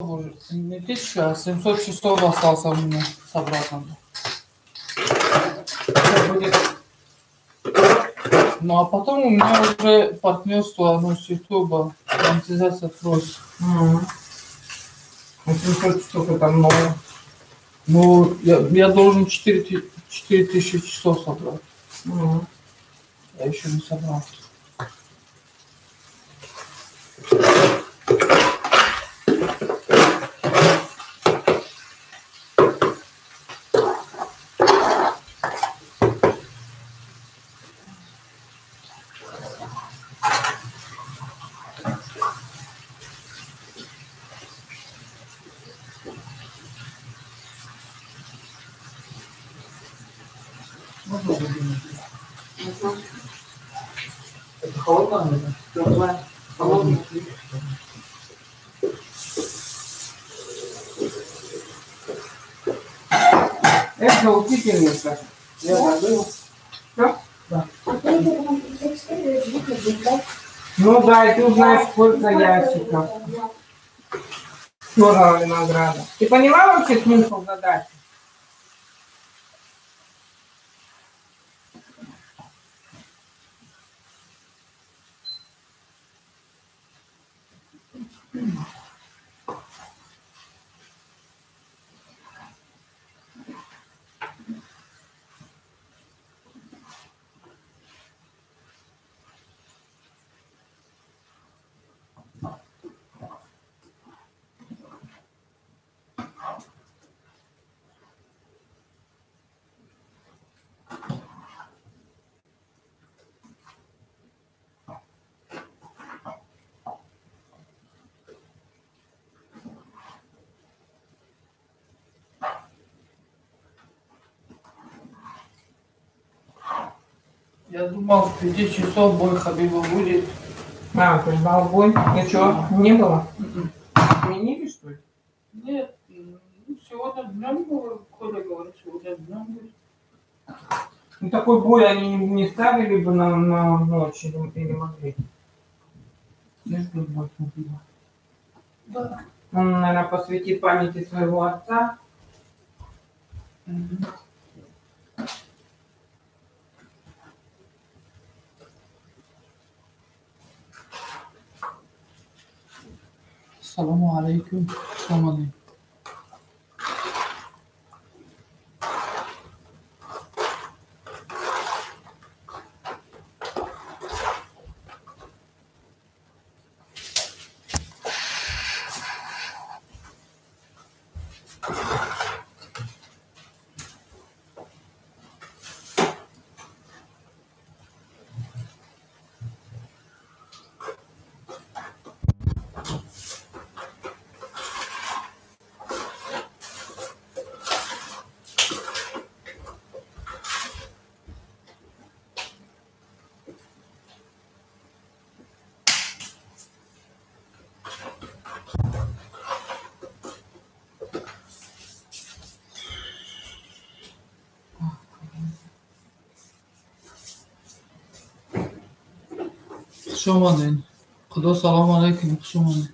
уже, не 1000, а 700 часов осталось у меня собрать надо. Это будет. Ну а потом у меня уже партнерство, ну, с Ютуба, монетизация откроется. 700 часов это много. Ну, я должен 4000 часов собрать. Я еще не собрал. Это холодно? Теплая. Холодная. Это учительница. Я забыла. Что? Да. Ну да, и ты узнаешь, сколько ящиков черного винограда. Ты поняла вообще смысл задачи? Я думал, в 5 часов бой Хабиба будет. А, ты ждал бой? И что, не было? Отменили, что ли? Нет, сегодня днем было, Коля говорит, сегодня днем будет. Ну, такой бой они не ставили бы на ночь или могли? Не ждут бой Хабиба. Да. Он, наверное, посвятит памяти своего отца. Саламу алейкум. Салам алейкум. Хуш омадед. Худо салом алейкум, хуш омадед.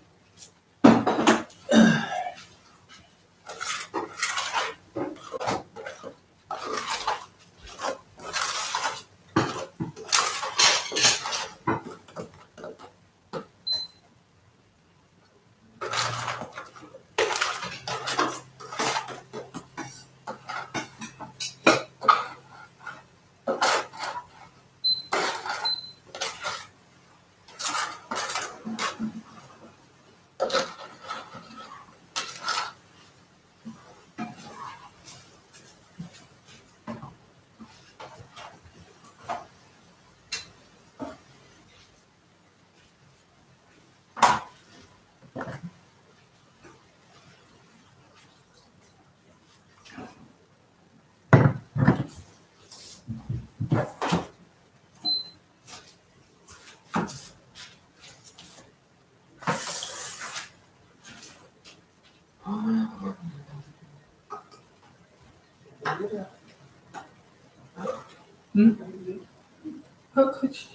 Как хотите.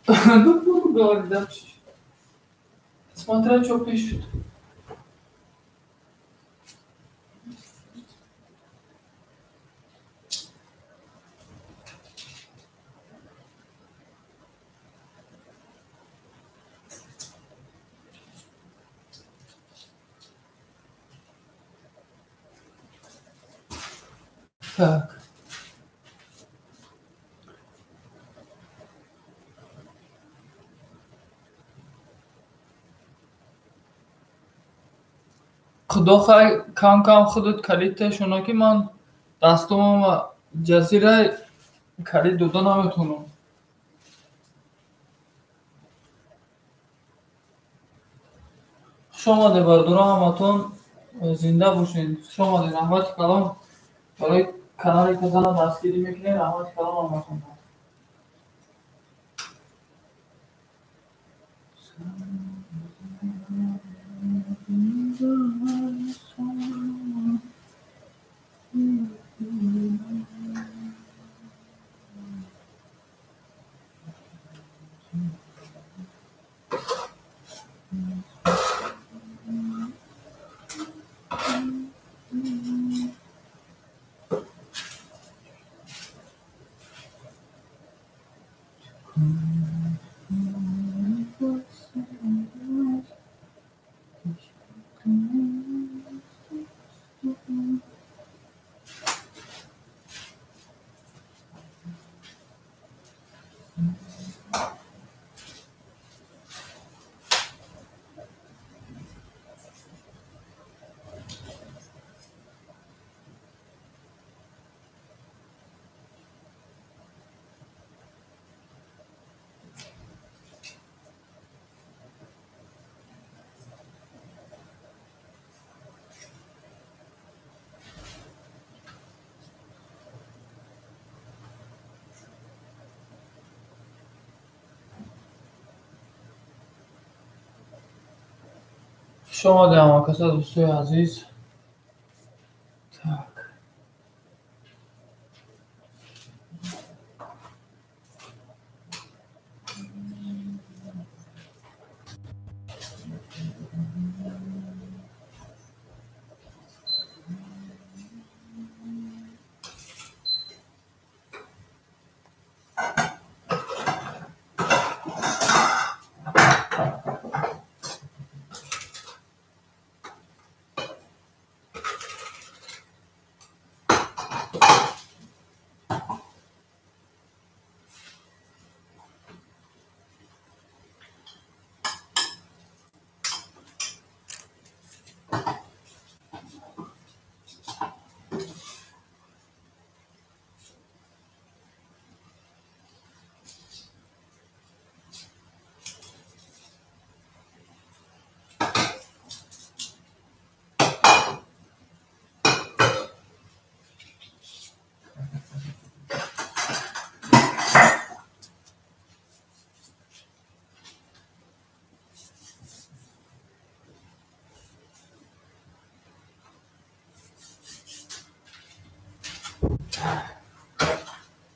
Ну, буду говорить, да. Смотря что пишут. Так. Худо хай кам-кам худат калид тешона, ки ман дастомама ҷазира калид дода наметавонам. Хуш омадед, бародарон, ҳаматон зинда бошед. Хуш омадед, раҳмати калон барои канале ки дастгирӣ мекунед, раҳмати калон ҳаматон. Хуш омадед ҳамакаса, дӯстои азиз. Так.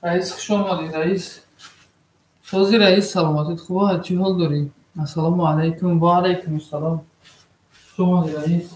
Раис, хуш омадед, раис. Сози, раис, саломатит хуба, чӣ ҳол дорӣ? Ассалому алайкум, ва алайкум ассалом. Хуш омадед, раис.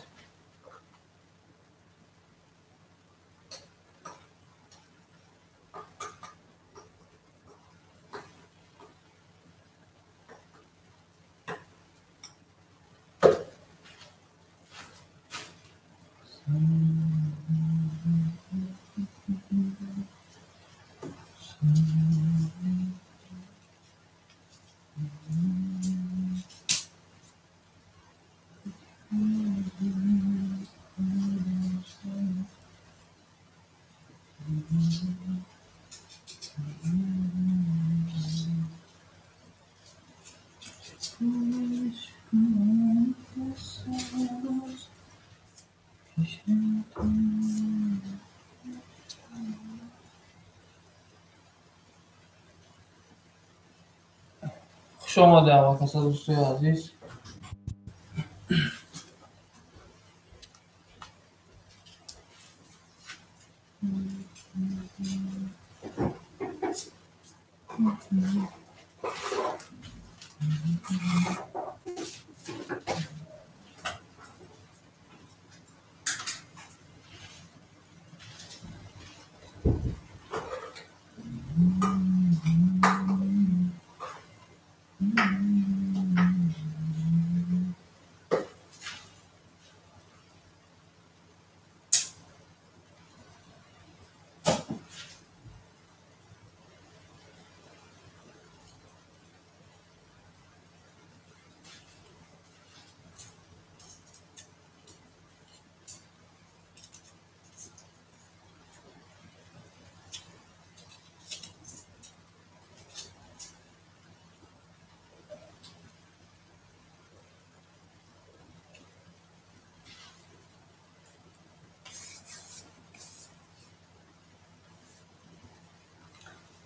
Хуш омадед ҳамакаса, дӯстои азиз.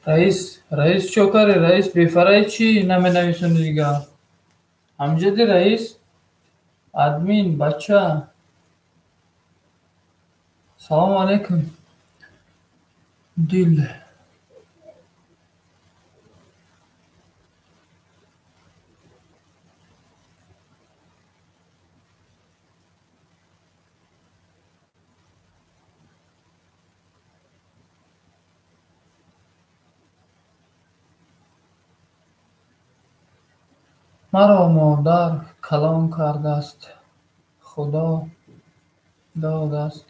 Раис, раис чо кари? Раис бефараи чӣ наменависони дигар? Ҳамҷади раис, админ, бача. Салому алайкум. Дил. Маро модар калон кардааст, Худо додааст,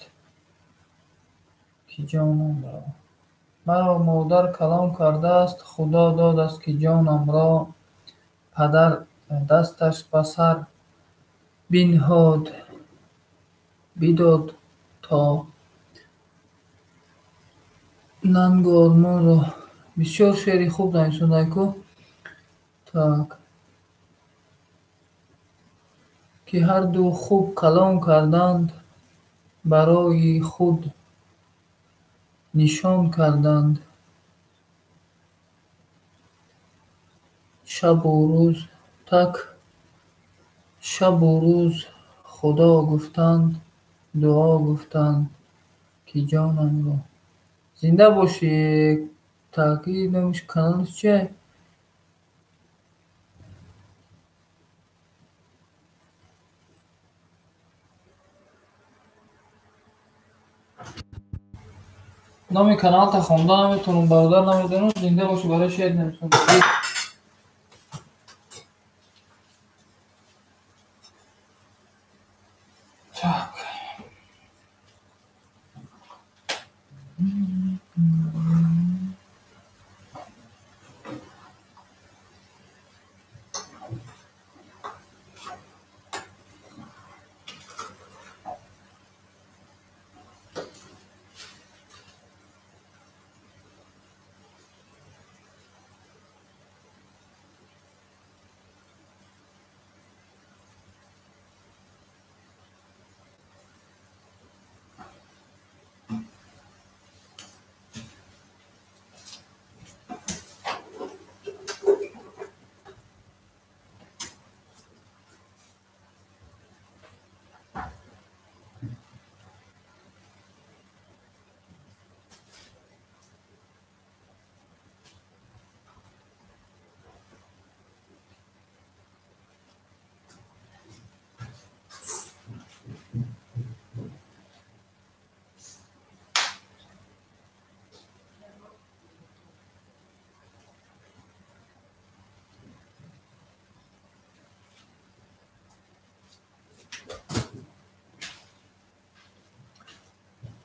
ки ҷонамро. Маро модар калон кардааст, Худо додааст, ки ҷонамро. Падар дасташ ба сар бинҳод, бидод то нангу ормонро. Бисёр шеъри хуб нависондаку. Так. Ки ҳарду хуб калон карданд, барои худ нишон карданд. Шабу рӯз так, шабу рӯз Худо гуфтанд, дуо гуфтанд, ки ҷонамро. Зинда бошӣ. Так, и номиш каналиш чия? Номи каналта хонда наметавонам, бародар, намедонам. Зинда бошӣ, барои шеър нависонда. Так.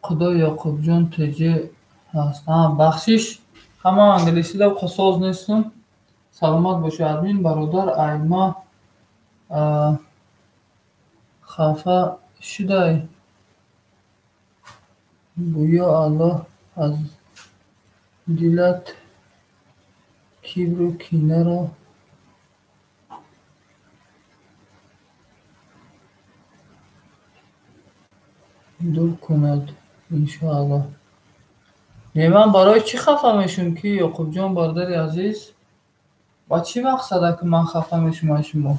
Худо Ёқубҷон теҷе ҳаст. Бахшиш, ҳама англисида соз нестам. Саломат бошӣ, админ, бародар, айма хафа шудай. Гӯё Аллоҳ аз дилат кибру кинаро дур кунад, иншоаллоҳ. Не, ман барои чӣ хафа мешавам, ки Ёқубҷон, бародари азиз? Ба чӣ мақсада ки ман хафа мешавам аз шумо?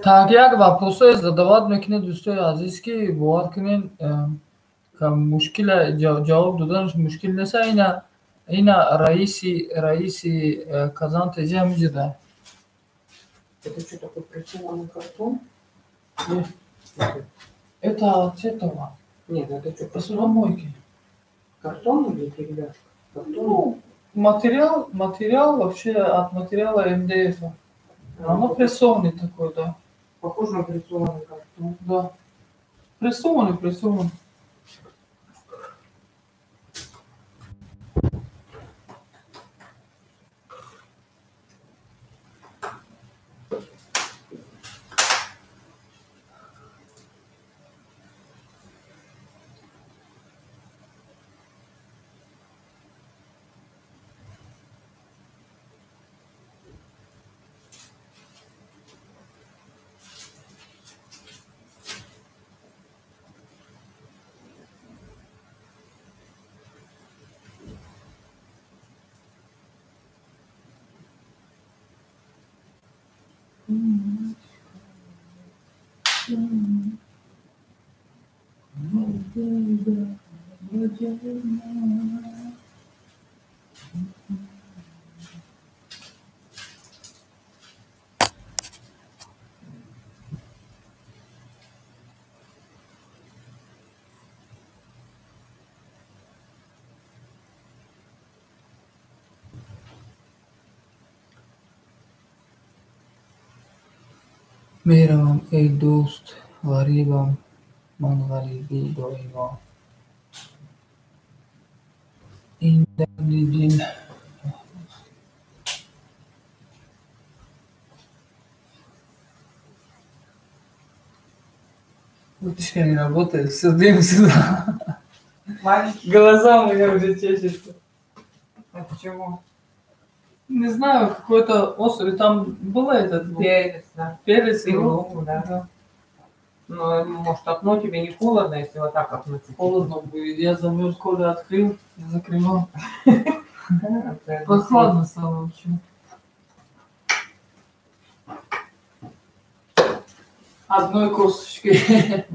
Так, як вопросое задавать мекунед, дӯстои азиз, ки бовар кунед, мушкил ҷавоб доданаш мушкил нест. Ина раиси Казан ТЖ ҳамиҷода. Это что такое, прессованный картон? Нет. Это от этого. Нет, это что? Посудомойки. Картон или деревяшка? Картон? Ну, материал вообще от материала МДФ. Оно прессованный такой, да. Похоже на прессованный картон. Да. Прессованный, прессованный. Меравам, эй дӯст, ғарибам ман ғарибии доимо. Ин дарди дил. Вытяжка не работает, все дым сюда. Глаза у меня уже чешутся. От чего? Не знаю, какой-то острый там было этот перец, да. Перец и лук, да. Да. Ну, может, окно тебе не холодно, если вот так окно? Холодно будет. Я замерз, коля открыл, закрывал. Прохладно стало вообще. Одной косточкой.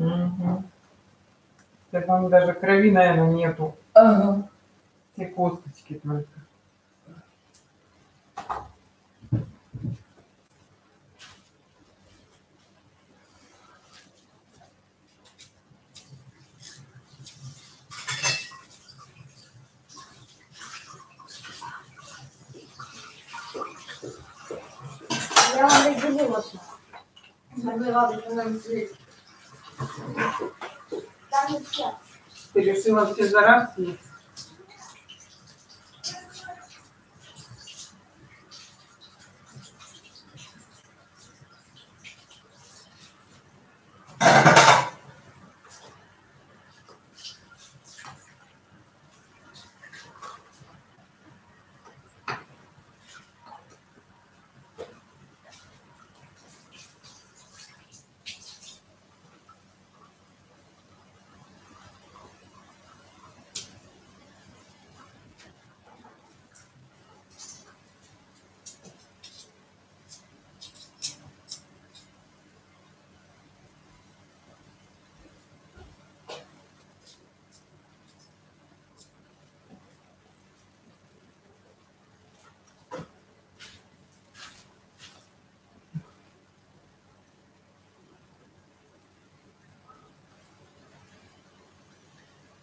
Так там даже крови, наверное, нету. Ага. Все косточки только. Я вам разделила все. Ты решила все за раз съесть?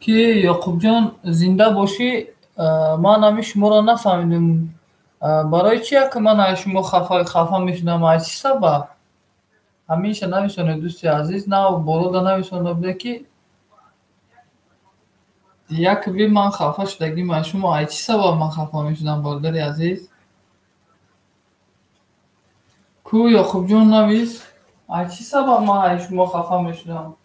Ки Ёқубҷон зинда бошӣ, ман ҳами шуморо нафаҳмидам. Барои чи яке ман аз шумо хафа мешудам? Аз чӣ сабаб? Ҳаминша нависонед, дӯсти азиз, нав болода нависонда буда ки якби ман хафа шудагим аз шумо. Аз чӣ сабаб ман хафа мешудам, бародари азиз? Ку Ёқубҷон навис, аз чӣ сабаб ман аз шумо хафа мешудам?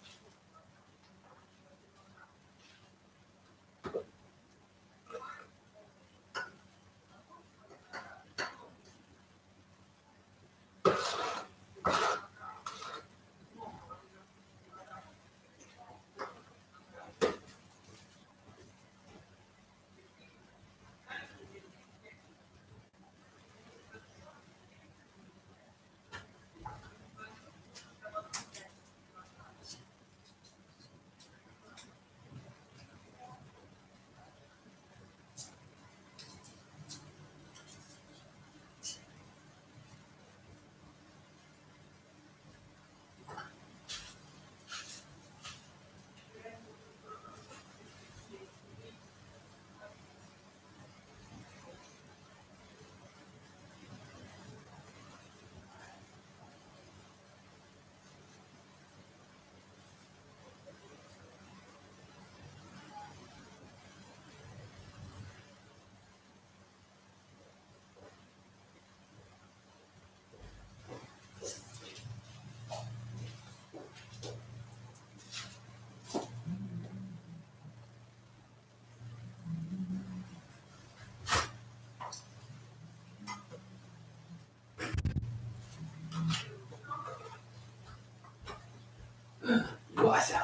Вася.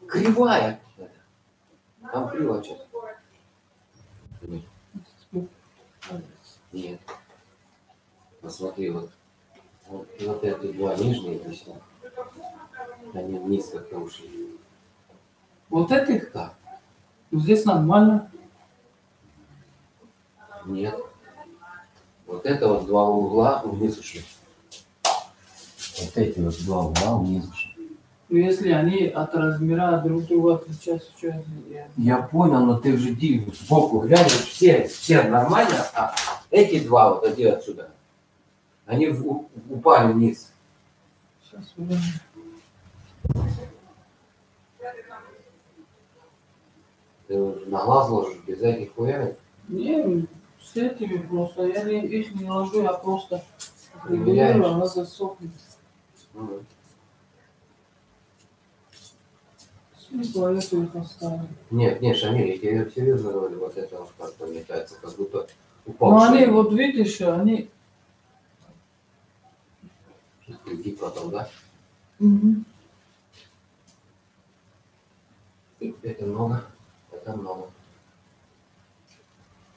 Кривая. Там криво что-то. Нет. Нет. Посмотри, вот. Вот эти два нижние висят. Они вниз как-то ушли. Вот этих? Да. Ну, здесь нормально. Нет. Вот это вот два угла вниз ушли. Вот эти вот два угла вниз ушли. Ну, если они от размера друг друга отличаются, что я понял, но ты же сбоку глянешь, все нормально, а эти два вот иди отсюда, они упали вниз. Сейчас увидим. Ты на глаз ложишь без этих хуярок? Не, с этими просто. Я их не ложу, я просто регулирую, она засохнет. Смысл их оставим. Нет, нет, Шамиль, я тебе серьезно говорю, вот это вот как-то метается, как будто упал. Ну они, вот видишь, они... Иди потом, да? Угу. Это много, это много.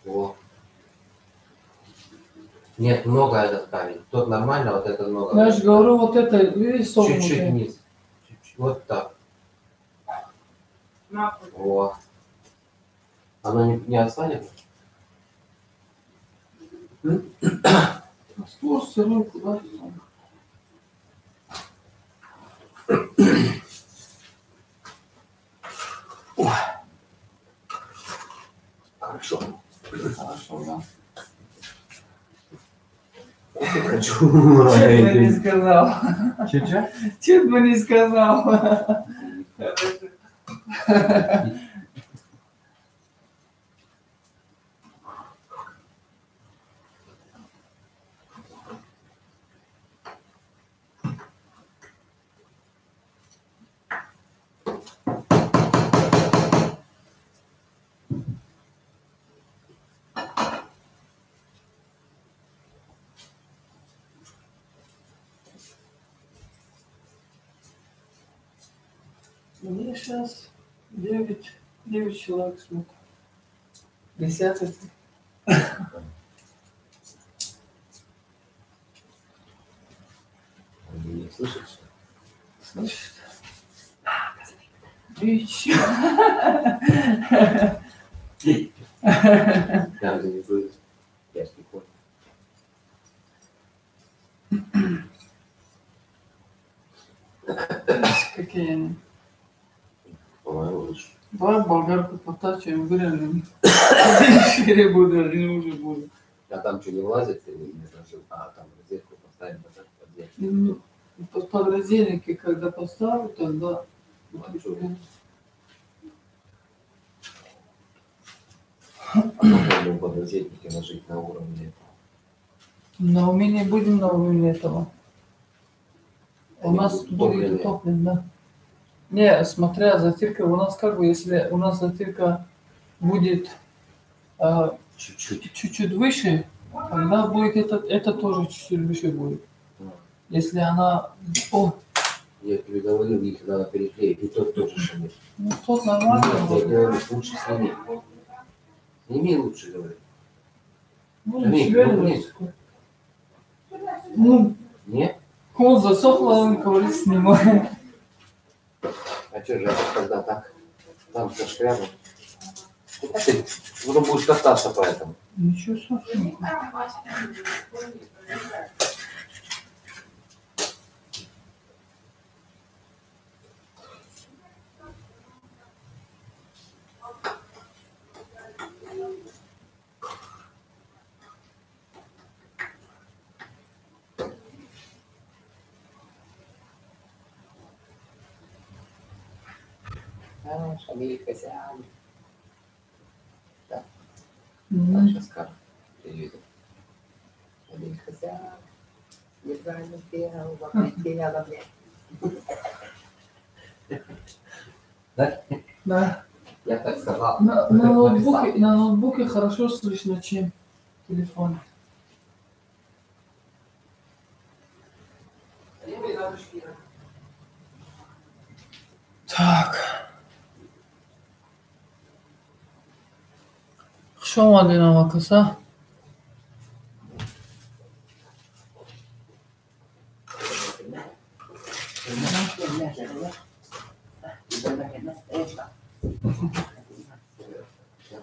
Во. Нет, много этот камень. Тот нормально, вот это много. Я же говорю, вот это, видишь, согнутое. Чуть-чуть вниз. Чуть-чуть, вот так. Во. Оно не отстанет? Раствор сырой куда-то. Хорошо. Хорошо, да. Хочу. Чуть бы не сказал. Че-че? Чуть бы не сказал. Мне сейчас 9 человек смотрят. 10. Они не слышат, что? Слышат. И чё? Там же не слышат. Я ж не понял. Какие они? По-моему, лучше. Давай болгарку потачиваем, вырежем. Шире буду, один уже буду. А там что, не влазит? Или не знаю, а там розетку поставим, под розетку. Под розетки, когда поставлю, тогда... Попробуем под розетники ложить на уровне этого. На уме не будем на уровне этого. У нас будет утоплен, да. Не, смотря затирка, у нас как бы, если у нас затирка будет чуть-чуть выше, тогда будет это тоже чуть-чуть выше будет. Если она... О! Я тебе говорил, их надо переклеить, и тот тоже шумит. Ну, тот нормально. Нет, я говорю, лучше сними. Сними лучше, говорю. Ну, ну, нет? Он засохло, он говорит, снимай. А что же это тогда так? Там со шкрябом. Куда ты потом будешь кататься по этому? Ничего страшного. Шамиль Хасян. Да. Так, сейчас скажу. Телевизор. Шамиль Хасян. Неправильно сделал, вообще блядь. Да? Да. Я так сказал. На ноутбуке хорошо слышно, чем телефон. Так. Хуш омадед, амакаса.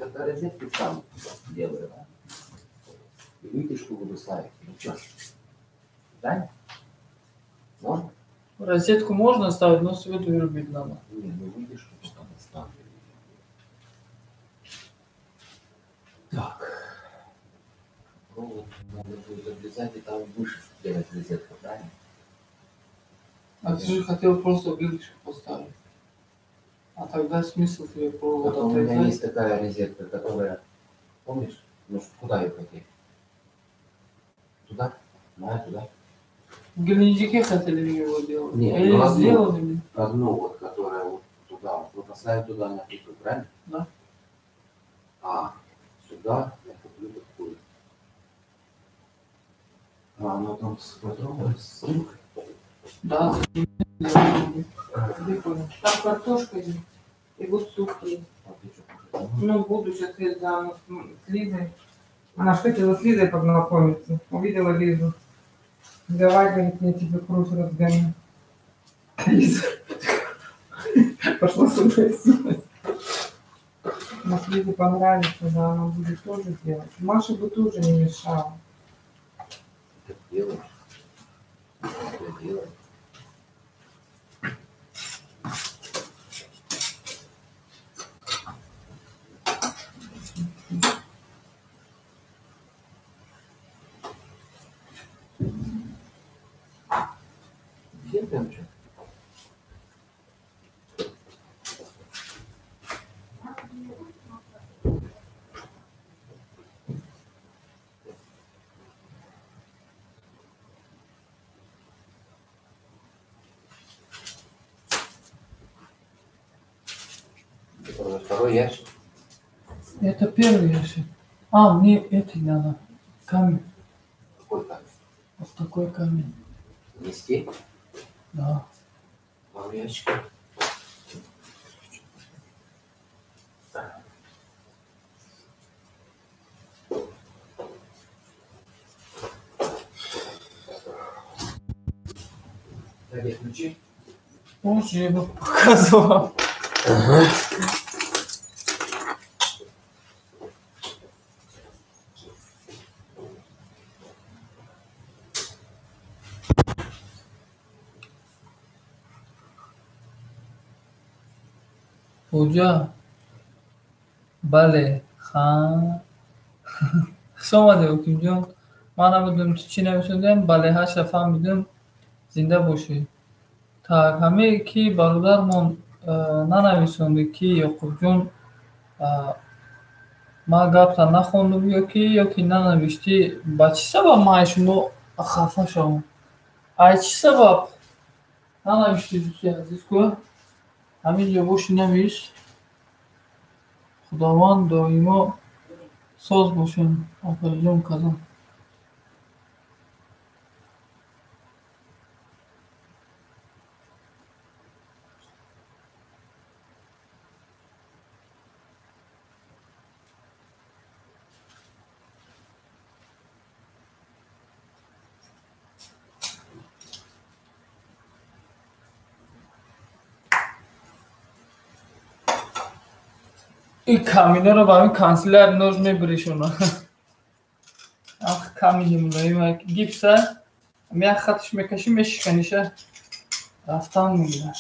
тогда розетки сам делаю, да? И вытяжку буду ставить. Ну что? Да? Можно? Розетку можно ставить, но свет вырубить надо. Не, ну вытяжку потом ставлю. Так. Провод надо будет обрезать и там выше сделать розетку, правильно? А ты же хотел просто вытяжку поставить. А тогда смысл тебе провод У меня отрезать? есть такая розетка, которая, помнишь? Ну куда ее хотеть? Туда? На, туда. В Геленджике хотели его делать. Нет, Или ну, одну. сделали? Одну вот, которая вот туда. Вот, мы поставим туда на плиту, правильно? Да. А сюда я куплю такую. А, она там с патроном, с ссылкой. Да. Прикольно. Там картошка есть. И вот суп есть. А ты что, кушать? Ну, буду сейчас я за с Лизой. Она ж хотела с Лизой познакомиться. Увидела Лизу. Давай, говорит, я тебе кровь разгоню. Лиза пошла согласилась. Может, Лизе понравится, да, она будет тоже делать. Маша бы тоже не мешала. Так делаешь. Так делаешь. Все прям что? Это второй ящик. Это первый ящик. А, мне это надо. Камень. Какой камень? Вот такой камень. Нести? Да. Пару ящиков. Так, я ключи. Помнишь, я его показывал? Ага. Хоҷа, бале, ха. Хуш омадӣ, Ҳукимҷон. Ман намедонам ту чӣ нависондиам, бале ҳаша фаҳмидам. Зинда бошӣ. Так, ҳаме ки бародармон нанависонди ки Ёқубҷон, ман гапта нахондум ё ки нанавиштӣ, ба чӣ сабаб ман аз шумо хафа шавам? Ай чӣ сабаб нанавиштӣ, дӯсти азиз, ку? Ҳамин ҷо боши навис. Худованд доимо соз бошем, опаҷон казан. Ин каминаро ба ҳамин канселяр нож мебиришона. Ах, камини мулоим, гипса, як хаташ мекашӣ, мешиканиша. Рафтан мегирад.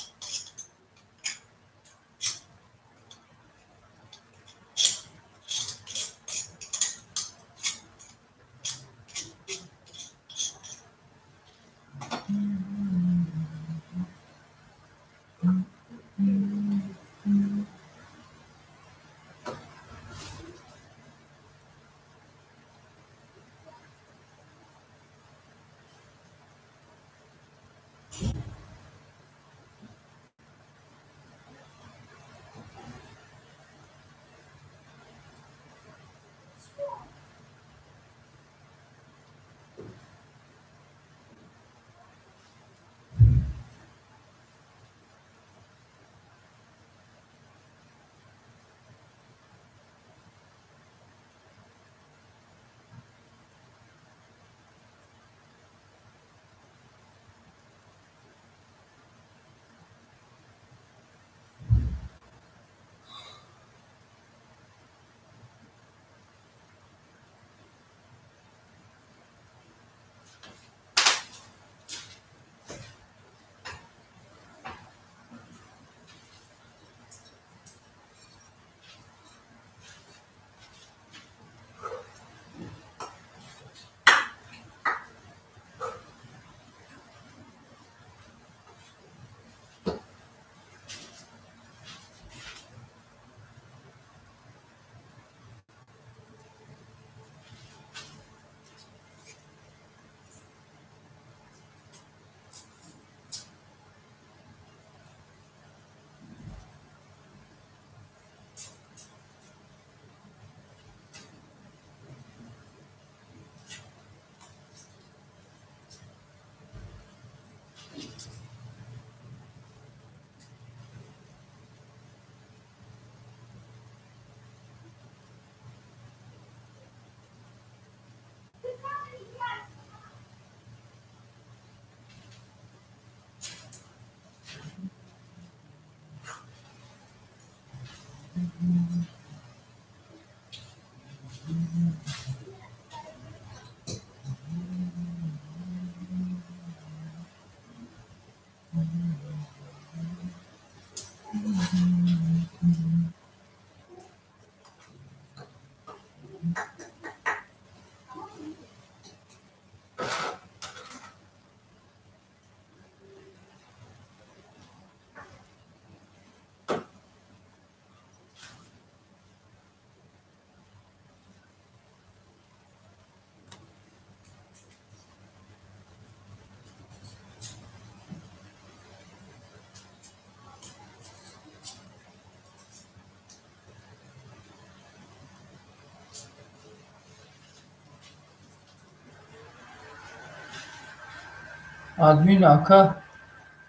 Админ ака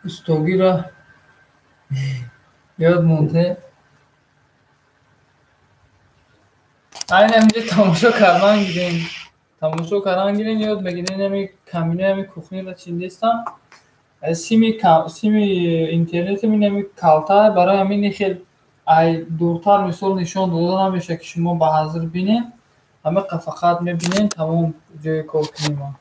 устогира ёд монде. Айна инҷа тамошо кардан гирем. Тамошо кардан гирем, ёд мегирем ами камина ами кухнира чиндестам. Сими интернетам инами калта барои ҳамин хел ай дуртар мисол нишон дода намешавад ки шумо ба ҳазир бинед. Ҳамақа фақат мебинед тамом ҷои кор кунем.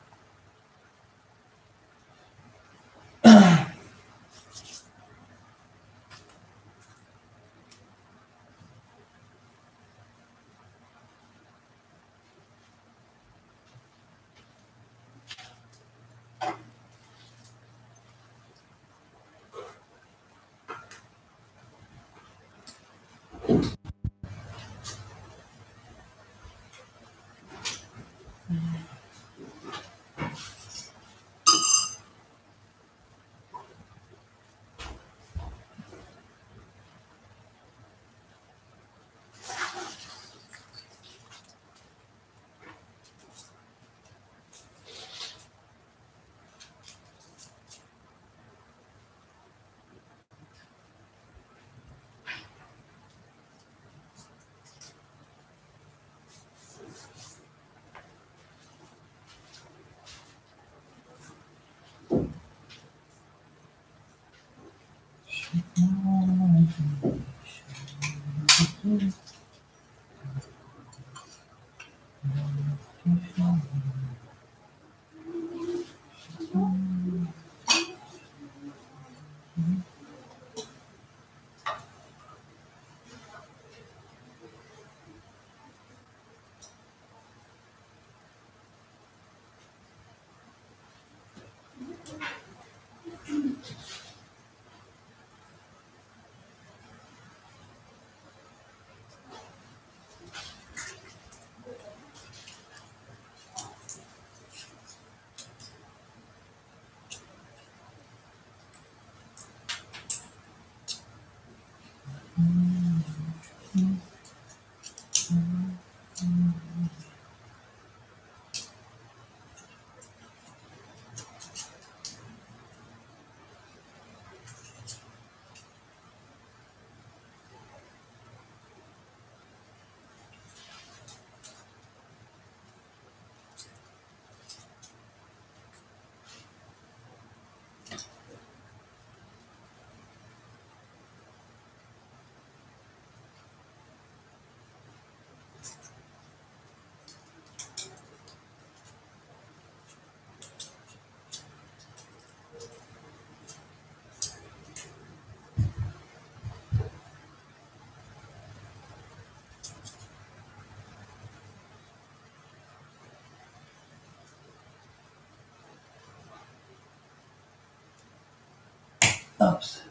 Oops.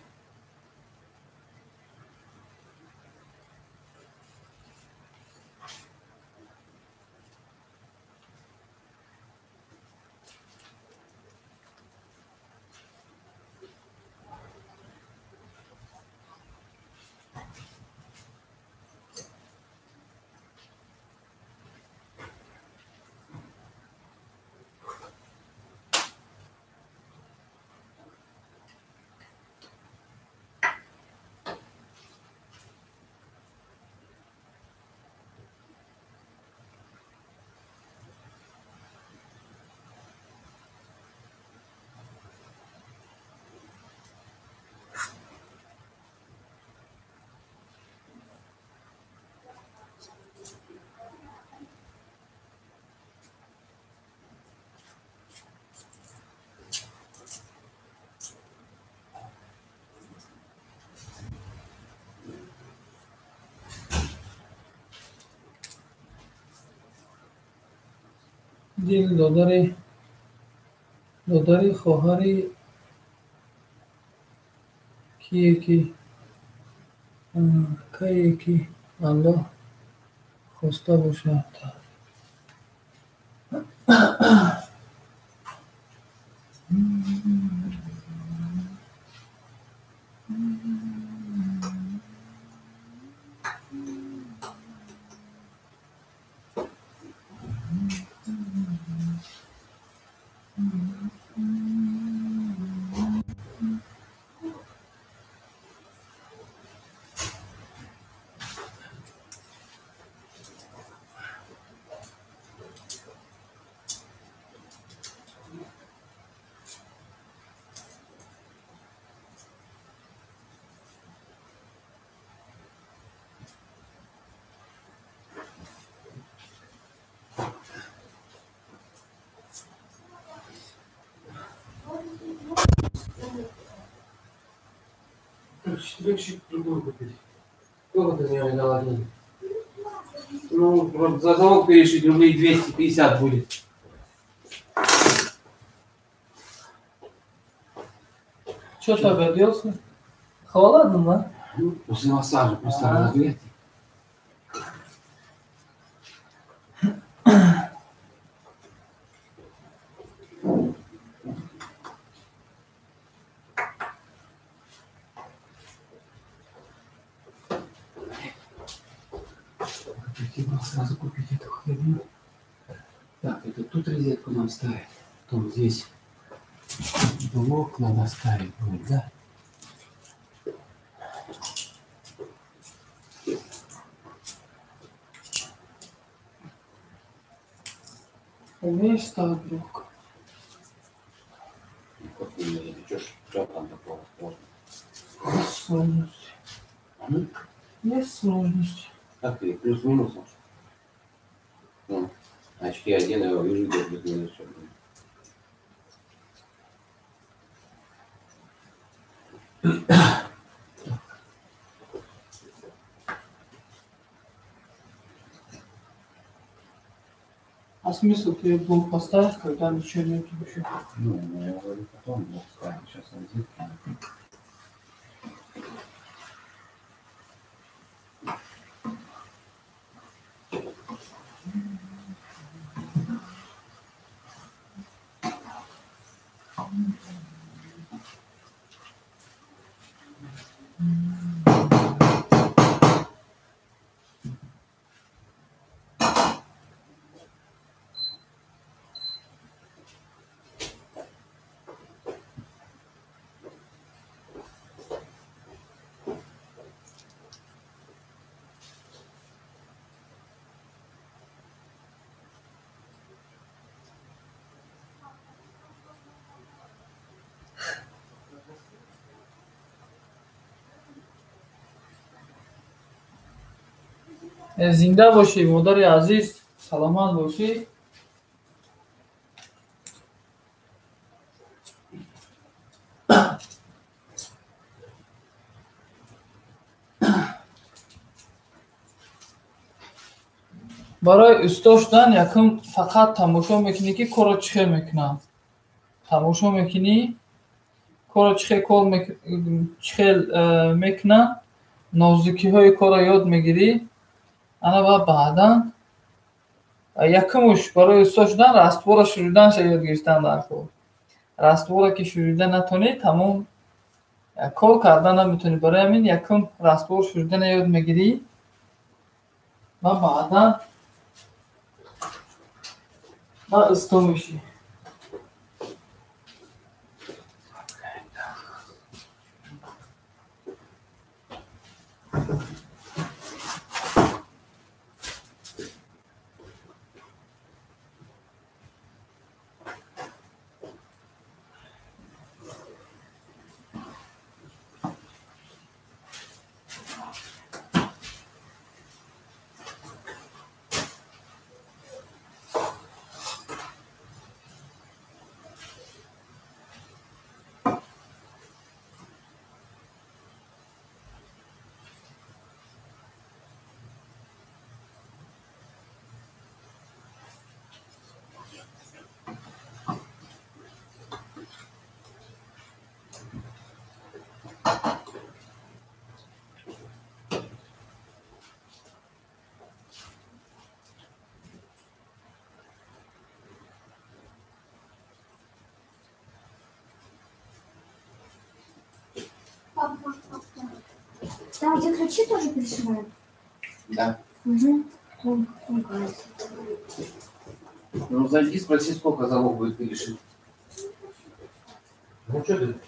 Дил додари хоҳари кие ки кае ки Аллоҳ хоста бошад. Легче другую купить. Сколько ты за нее дала денег? Ну, за замок перешить рублей 250 будет. Че ты огляделся? Холодно, да? Ну, после массажа просто разогреть. Сразу купить эту херню. Так, это тут розетку нам ставить. Потом здесь блок надо ставить будет, да? Умеешь ставить блок? Что там такого сложного? Есть сложности. Есть сложности. Как ты? Плюс-минус? Ну, очки одену, я вижу, где плюс-минус. А смысл ты блок поставить, когда ничего нет вообще? Ну, я говорю, потом блок ставим. Сейчас розетки. Зинда бошӣ, модари азиз, саломат бошӣ. Барои усто шудан якум фақат тамошо мекунӣ, ки корро чӣ хел мекунам. Тамошо мекунӣ, корро чӣ хел кор чӣ хел мекунам, нозукиҳои корро ёд мегирӣ. Ана ва баъдан якумуш барои усто шудан раствора шуриданша ёд гирифтан дар кор. Раствора ки шурида натонӣ, тамом кор кардан наметонӣ. Барои ҳамин якум раствор шуридана ёд мегирӣ ва баъдан усто мешӣ. Там, где ключи тоже пришивают? Да. Угу. Ну, зайди, спроси, сколько залог будет перешить. Ну, что ты?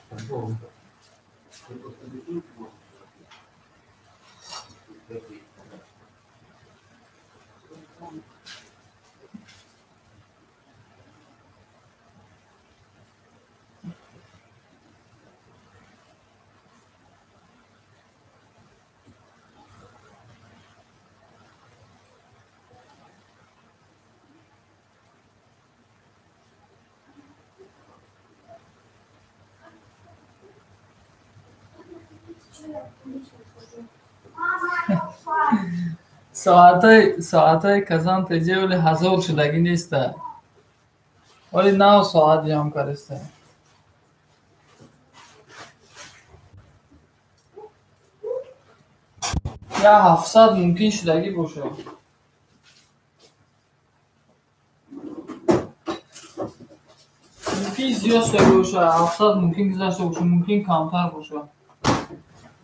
Соатаи Казан теҷе оли ҳазор шудагӣ неста. Оли нав соат ҷамъ кардаста. Я 700 мумкин шудагӣ бошад. Мумкин зиёд шудагӣ бошад, 700 мумкин гузашта бошад, мумкин камтар бошад.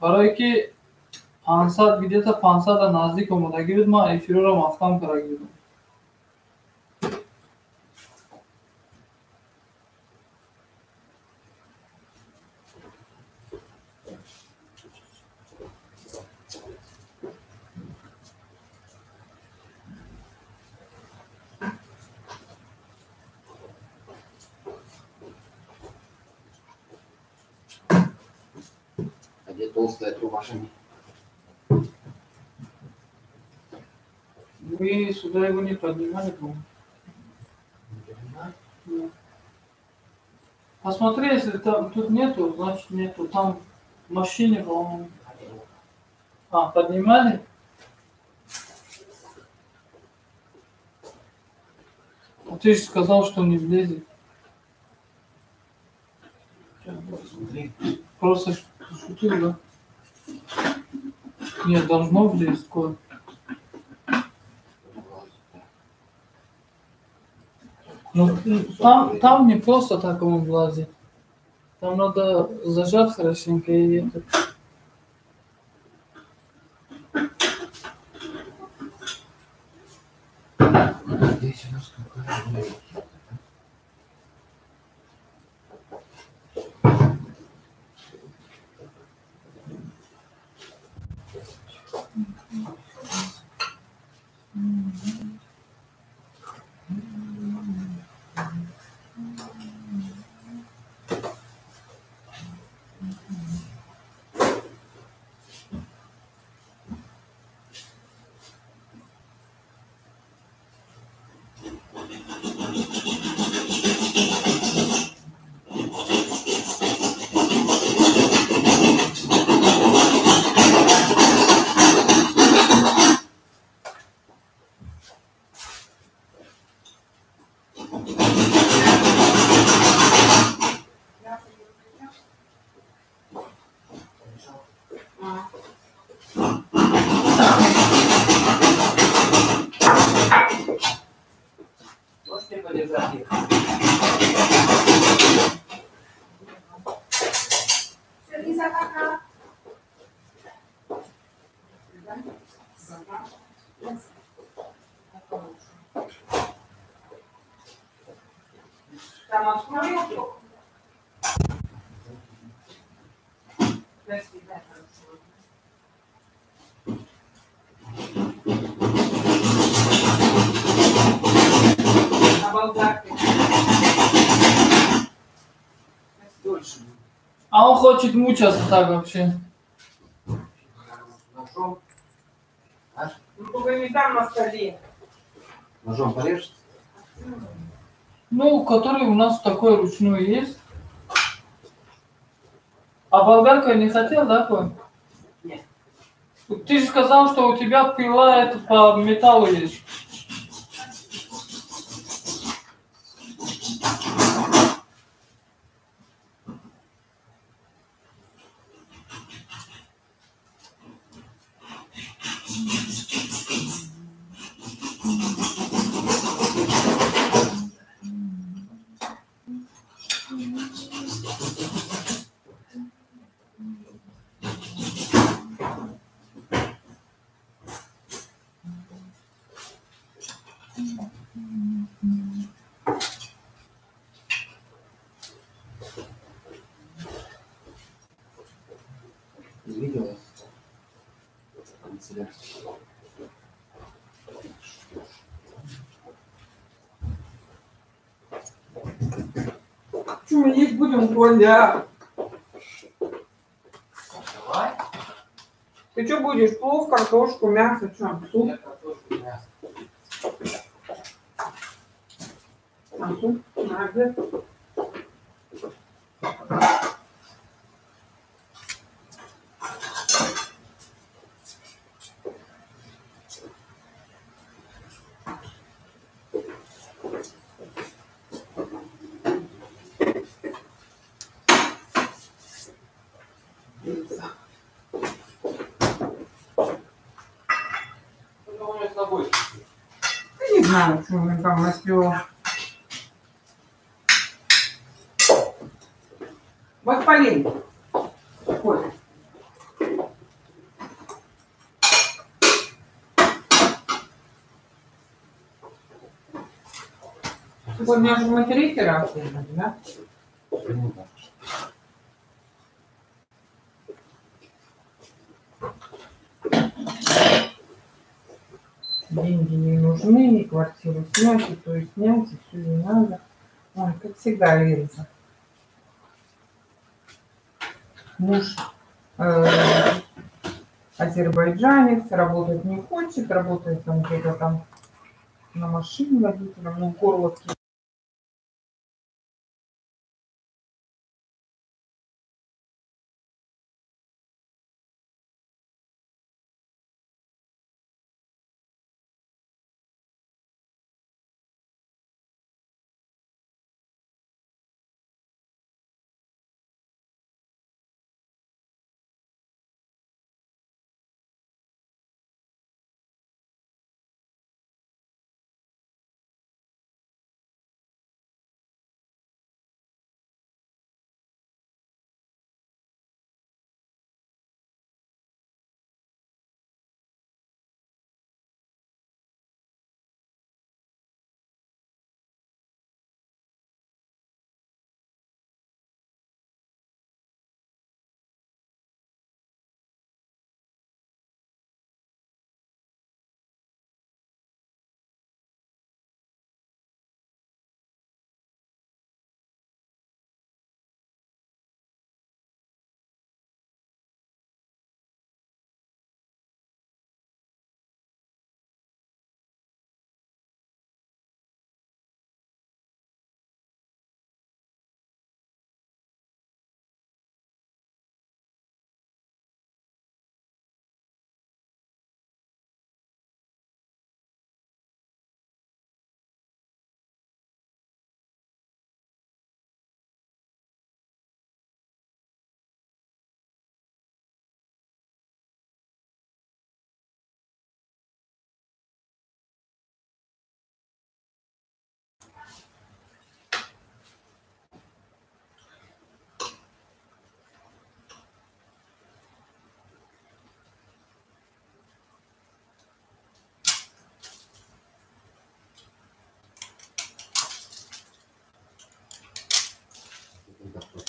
Барое ки 500 где-то 500 наздик омодагӣ буд, ман эфирро маҳкам карда будам. А где толстая труба, Жени? Мы сюда его не поднимали, по-моему. Не. Посмотри, если там тут нету, значит нету. Там в машине, по-моему. А, поднимали? А ты же сказал, что не влезет. Просто шутил, да? Нет, должно влезть кое. Ну, там не просто так он влазит. Там надо зажать хорошенько и это. Здесь у нас какая-то... А он хочет мучаться так вообще. Ножом. А? Ну, только не там на столе. Ножом порежется? Ну, который у нас такой ручной есть. А болгарку я не хотел, да, Коль? Нет. Ты же сказал, что у тебя пила это по металлу есть. Видела? Канцелярский. Что мы есть будем, Коля? Давай. Ты что будешь? Плов, картошку, мясо, что? Суп? Я картошку, мясо. А суп на обед? Я не знаю, что он там растет. Воспаление. Коля. У меня же мы третий раз ехали, да? Ну, да. Деньги не нужны, и квартиру снять, и то и снять, и все не надо. Ой, как всегда, Лиза. Муж азербайджанец, работать не хочет, работает там где-то там на машине водителем, ну, горловки.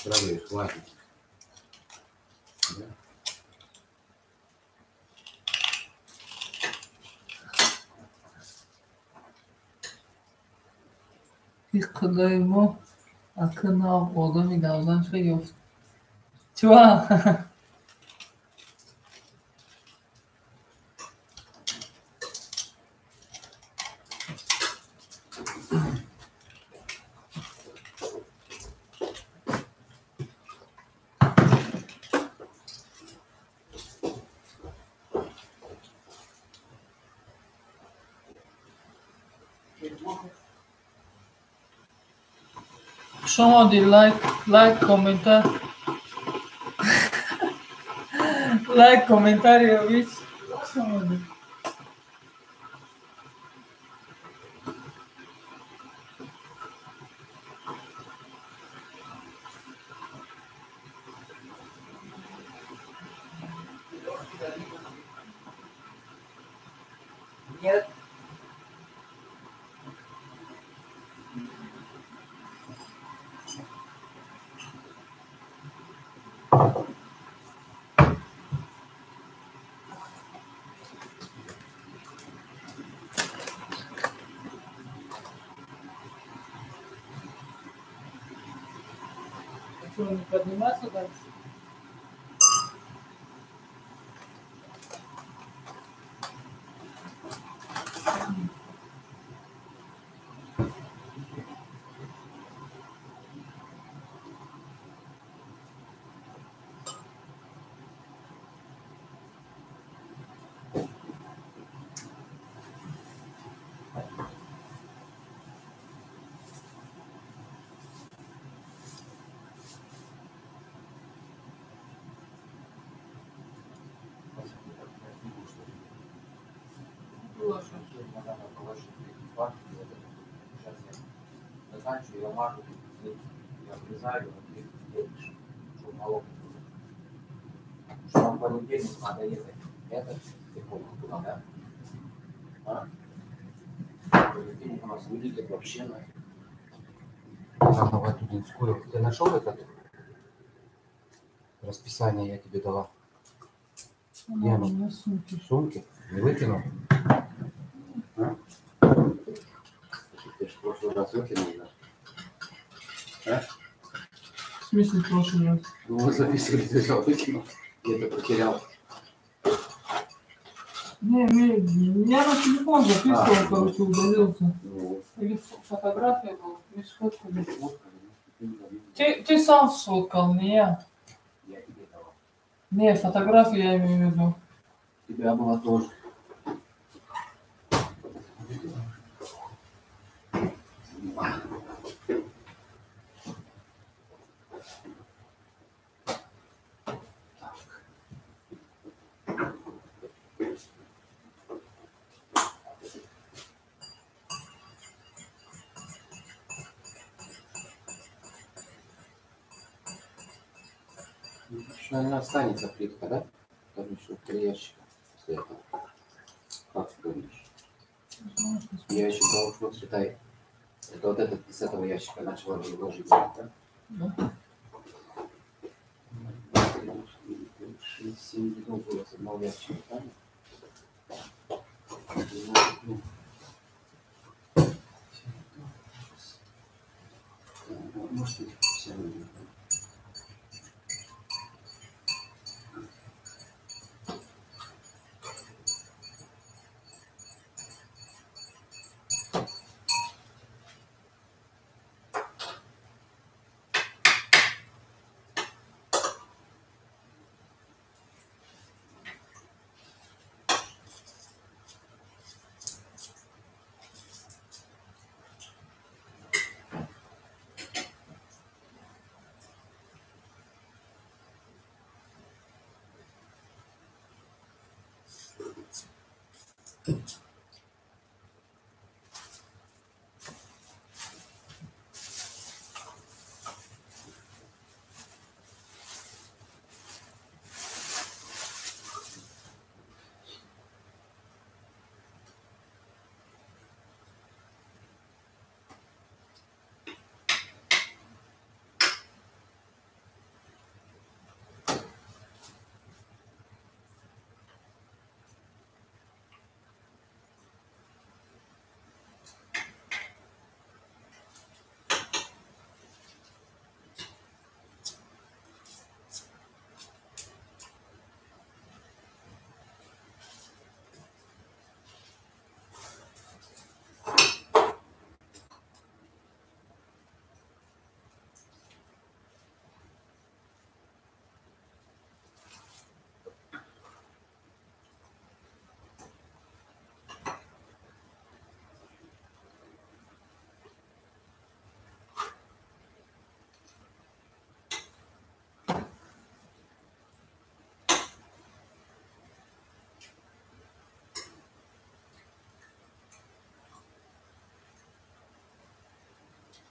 Травы хватит. Да? Худои мо ака нав одами гавзанша ёфт. Чуа? Шумо ди лайк, лайк, комментар. Лайк, комментарий, вич. Шумо ди. Нет. Что, не подниматься дальше? Сейчас я заканчиваю, я мажу, я обрезаю, вот, чтобы молоко было. Что нам в понедельник надо ехать. Это ты понял, куда, да? А? В понедельник у нас вылетит вообще нафиг. Там в эту Динскую. Ты нашел это расписание я тебе дала? Где оно? В сумке? Не выкинул? А? Ты же в прошлый раз выкинул, да? А? В смысле в прошлый раз? Ну, мы записывали, ты взял, выкинул. Где-то потерял. Не, я на телефон записывал, короче, удалился. Ну. Или фотография была, мы сфоткали. Ты сам сфоткал, не я. Я тебе давал. Не, фотографию я имею в виду. У тебя была тоже. Наверное, останется плитка, да? Там еще 3 ящика после этого. Как ты думаешь? Я считал, что считай. Это вот этот с этого ящика начала ложить, да? Да. 2, 3, 4, 5, 6, 7 рядов было с одного ящика, правильно? Может быть, 7 рядов.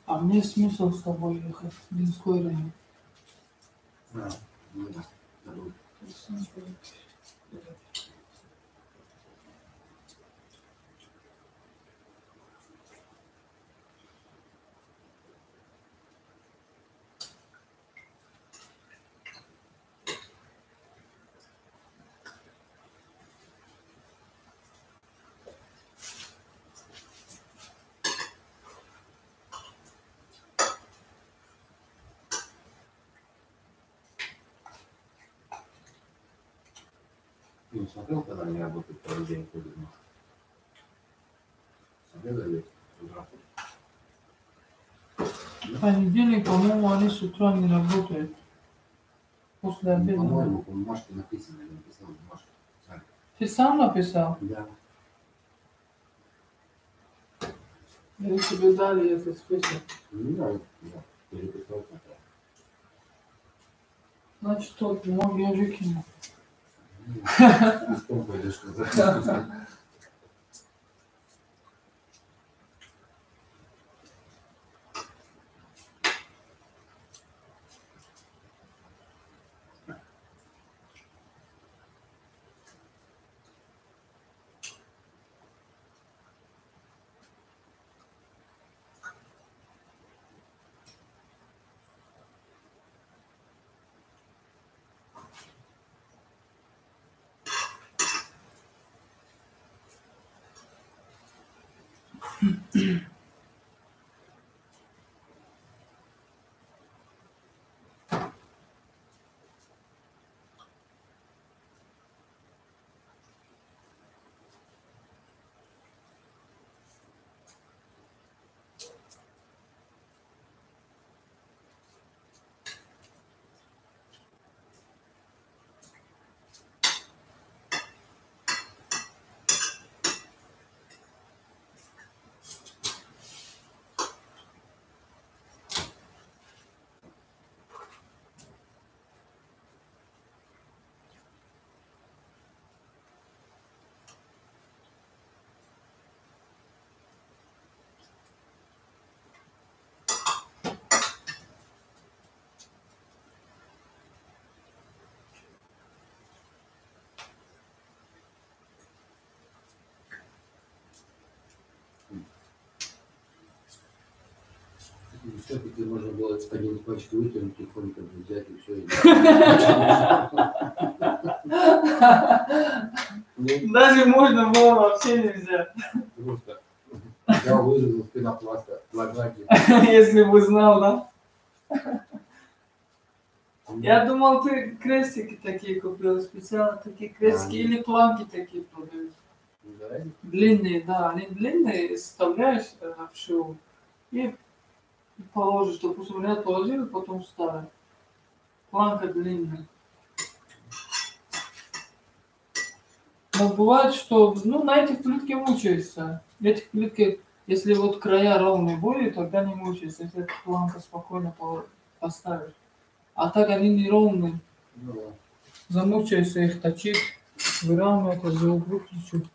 А мне смысл с тобой ехать в Динской район? Да, ну да. Фильм смотрел, когда они работают целый день, ходят? Смотрел или Понедельник, по-моему, они с утра не работают. После обеда. По-моему, по бумажке написано, я написал бумажку. Сам. Ты сам написал? Да. Или тебе дали этот список? Ну да, я переписал сначала. Значит, тот бумагу я выкинул. Пешком пойдешь назад. Все-таки можно было один из пачки вытянуть, тихонько взять и все. Даже можно было, вообще нельзя. Просто я вырезал пенопласта квадратик. Если бы знал, да? Я думал, ты крестики такие купил, специально такие крестики или планки такие продают. Длинные, да, они длинные, вставляешь в шиву и положишь, допустим, ряд положил, потом ставишь. Планка длинная. Но бывает, что ну, на этих плитках мучаешься. Этих плитки, если вот края ровные были, тогда не мучаешься, если эта планка спокойно поставишь. А так они неровные. Ну, да. Замучаешься их точить, выравнивать, звук выключу.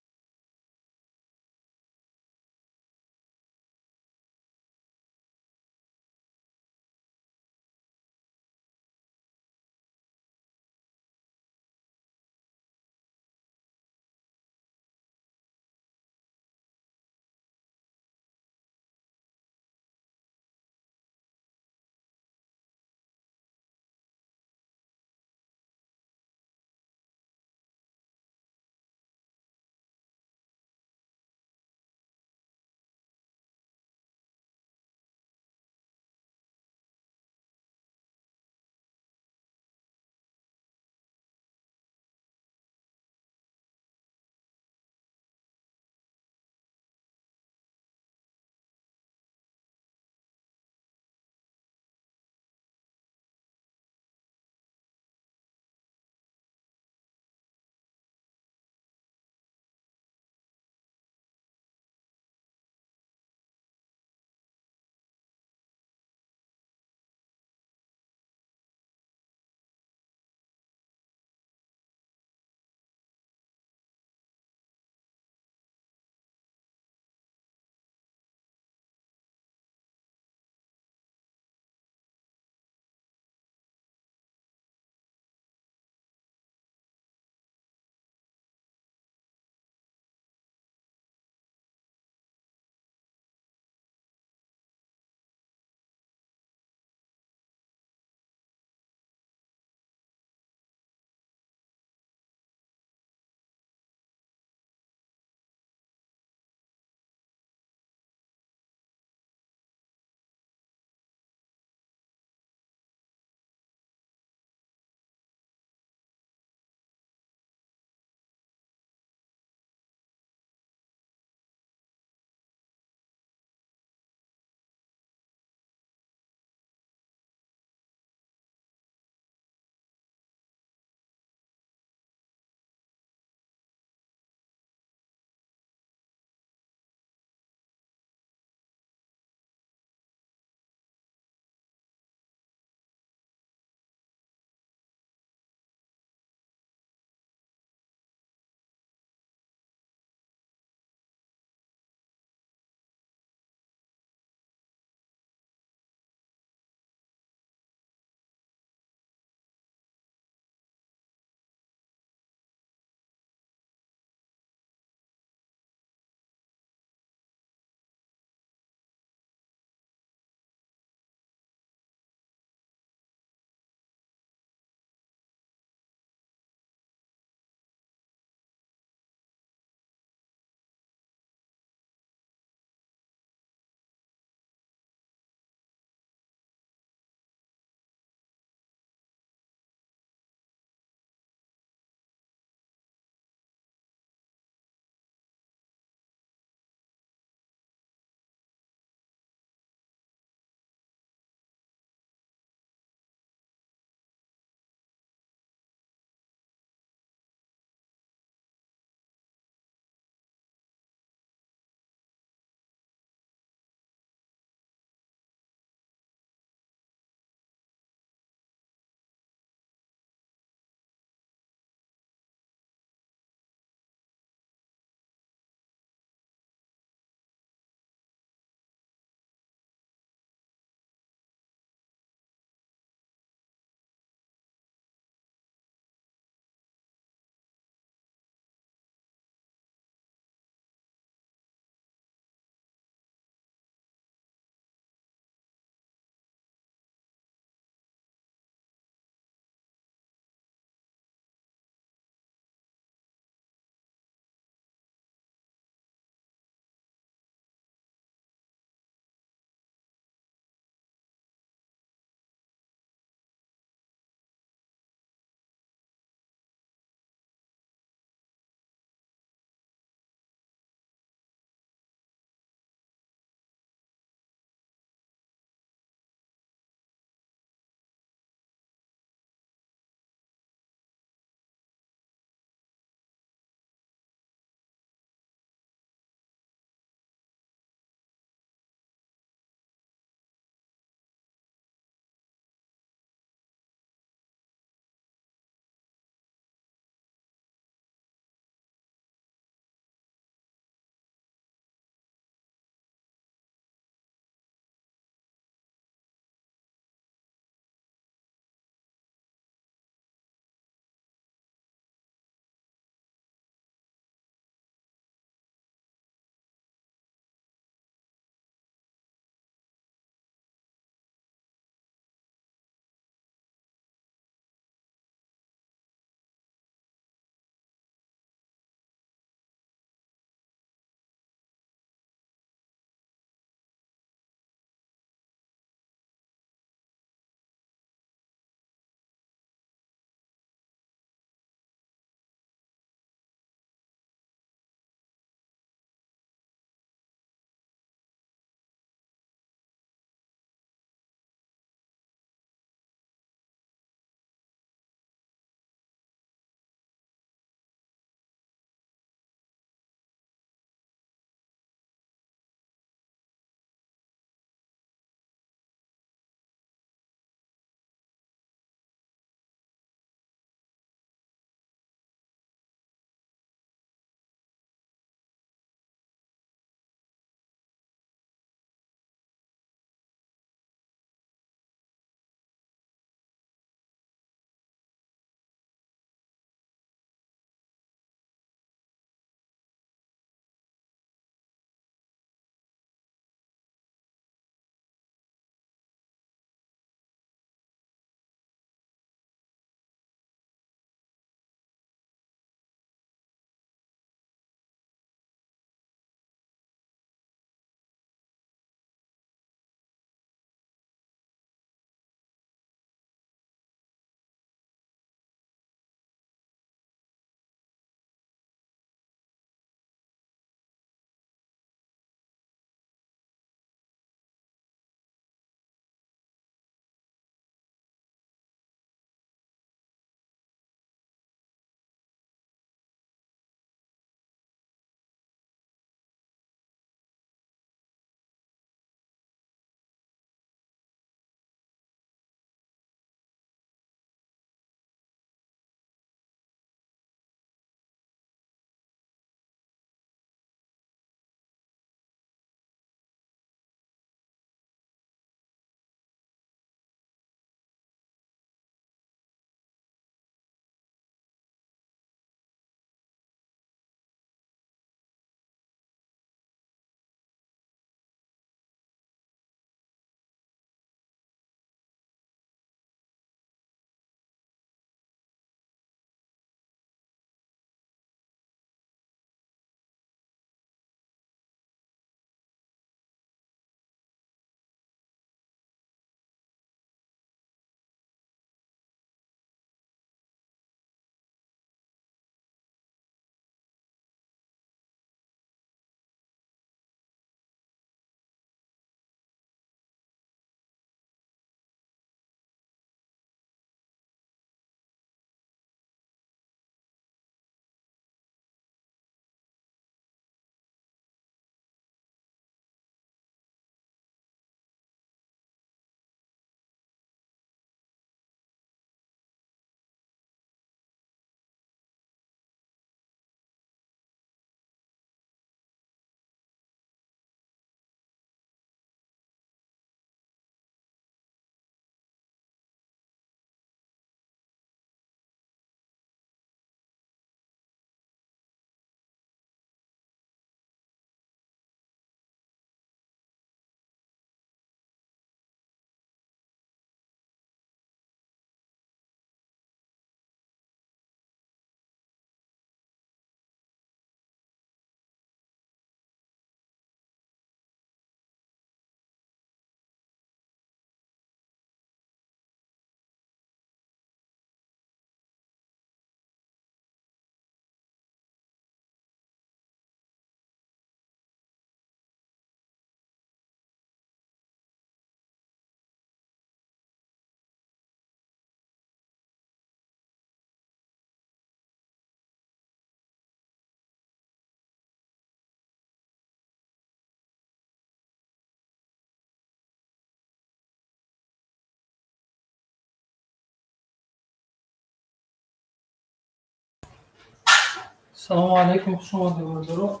Салому алейкум, хуш омадед, бародаро.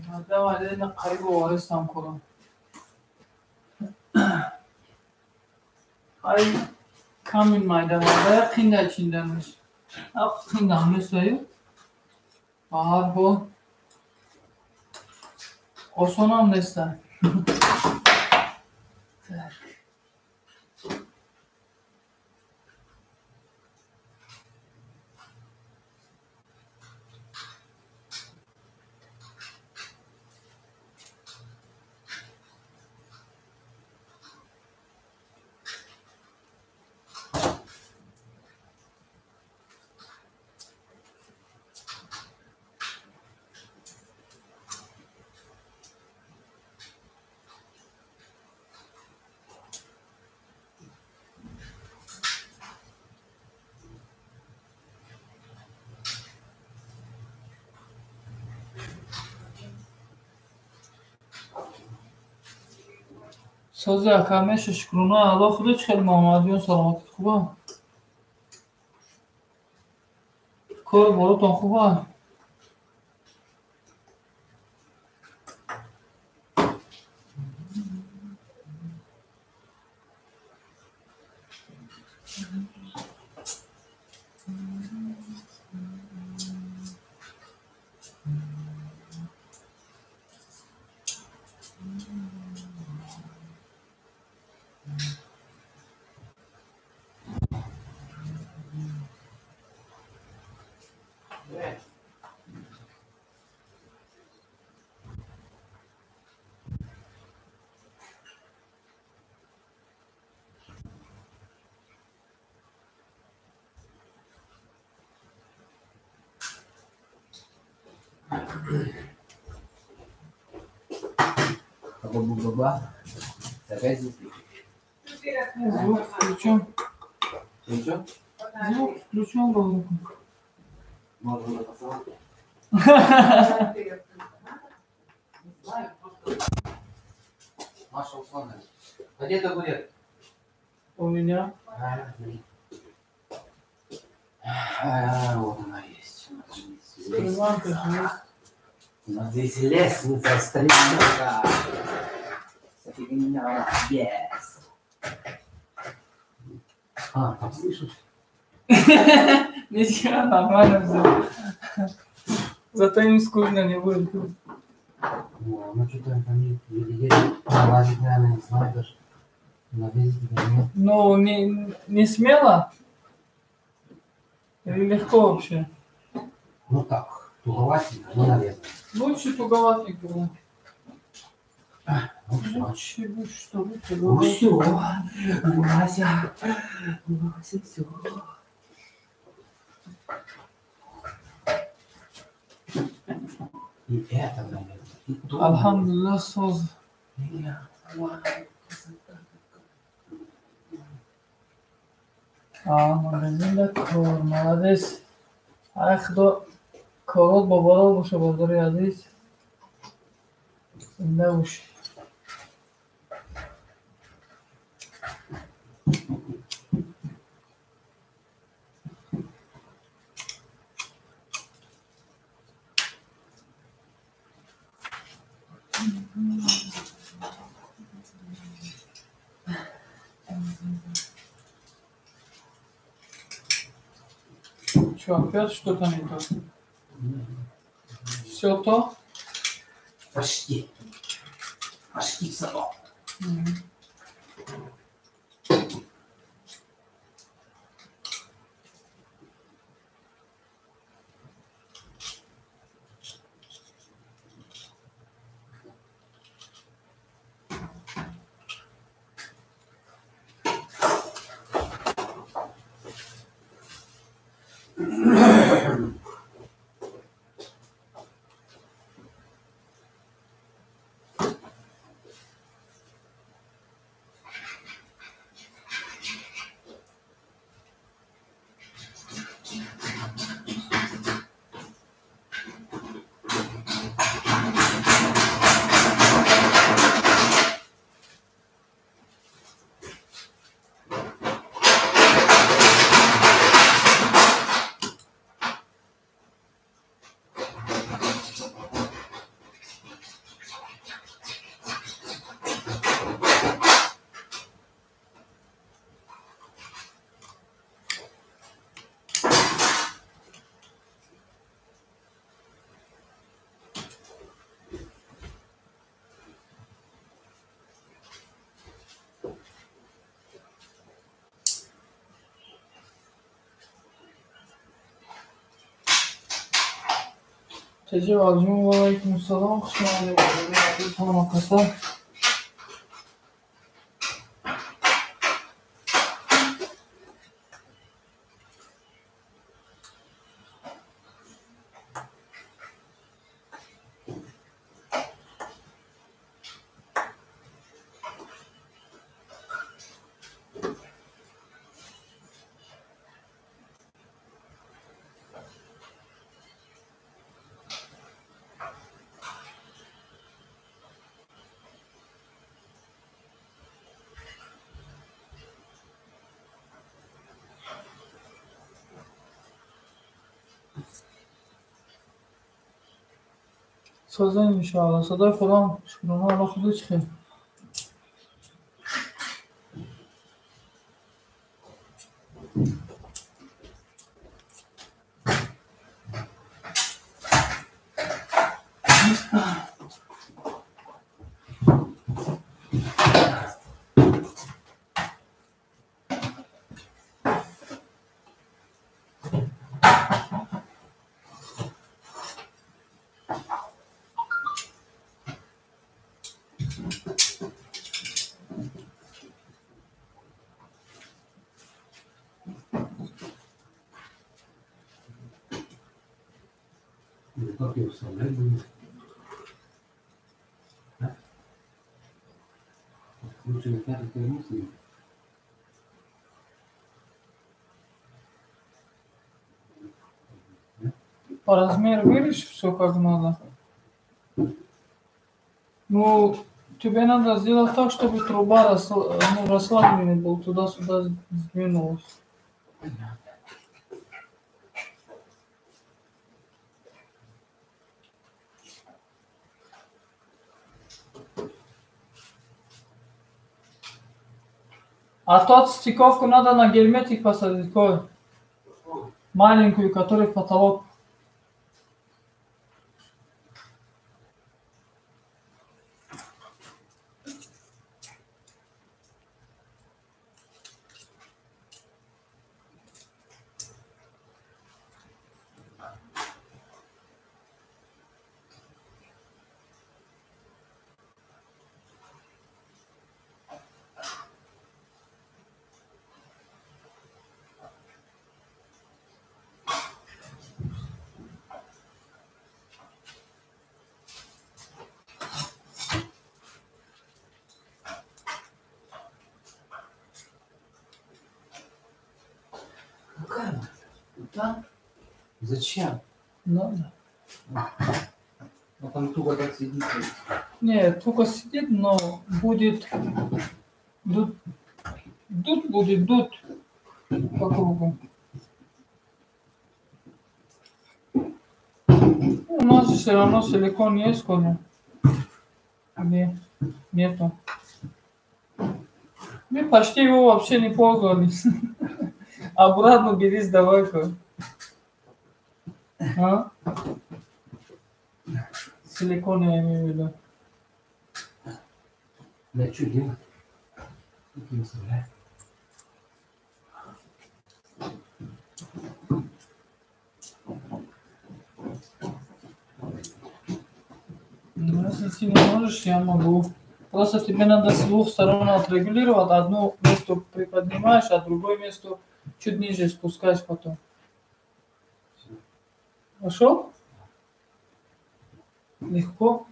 Майда қариб оварестам корам. Ай камин майда майда қинда чинданаш. Қиндам нестаю. Ба ҳар ҳол осонам неста. Так. Сози ака меша, шукрона Алло. Худо чӣ хел, Муҳаммадҷон, саломатит хуба? Кору боротон хуба? Ба-ба-ба-ба. Опять звук. Звук включен. Включен? Звук включен, говорю. Можно написать. Не знаю, просто... Маша ушла, наверное. А где табурет? У меня. А, вот она есть. Скрыванка же есть. У нас здесь лестница, стремянка. Фигня, yes. А, там слышишь? Ничего, нормально все. Зато им скучно не будет. Ну, что-то они еле-еле пролазить, наверное, не знаю даже. Налезет или нет. Ну, не смело? Или легко вообще? Ну так, туговатенько, но налезло. Лучше туговатенько, да. Ну все. Лучше, чтобы Ну все, Вася, Вася, все. И это, наверное, и то. Алҳамдулиллаҳ, соз. Вау, красота какая. А, магазинда кор, молодец. Ай, худо корот боборот боша, бародари азиз. Зинда бошӣ. Что, опять что-то не то? Все то? Почти. Почти все. Теҷи Валҷун, ва алайкум ассалом, хуш омадед, бародари азиз, ҳама каса. Созем, иншоалло. Садои худам шукрона Алло, худи чӣ хел? Ну, как ее вставлять будет? Да? Лучше не так отвернуться. По размеру видишь, все как надо. Ну, тебе надо сделать так, чтобы труба росла, ну, расслабленный был, туда-сюда сдвинулась. Понятно. А тот стыковку надо на герметик посадить, Коль. Маленькую, которая в потолок. Какая она? Да. Зачем? Надо. Ну там туго так сидит. Нет, туго сидит, но будет дут, дут будет дут по кругу. У нас все равно силикон есть, Коля? Нет, нету. Мы почти его вообще не пользовались. Обратно бери, сдавай-ка. А? Силикон я имею в виду. Да что делать? Как ее вставлять? Ну, если ты не можешь, я могу. Просто тебе надо с двух сторон отрегулировать. Одно место приподнимаешь, а другое место чуть ниже спускаешь потом. Вошел? Легко.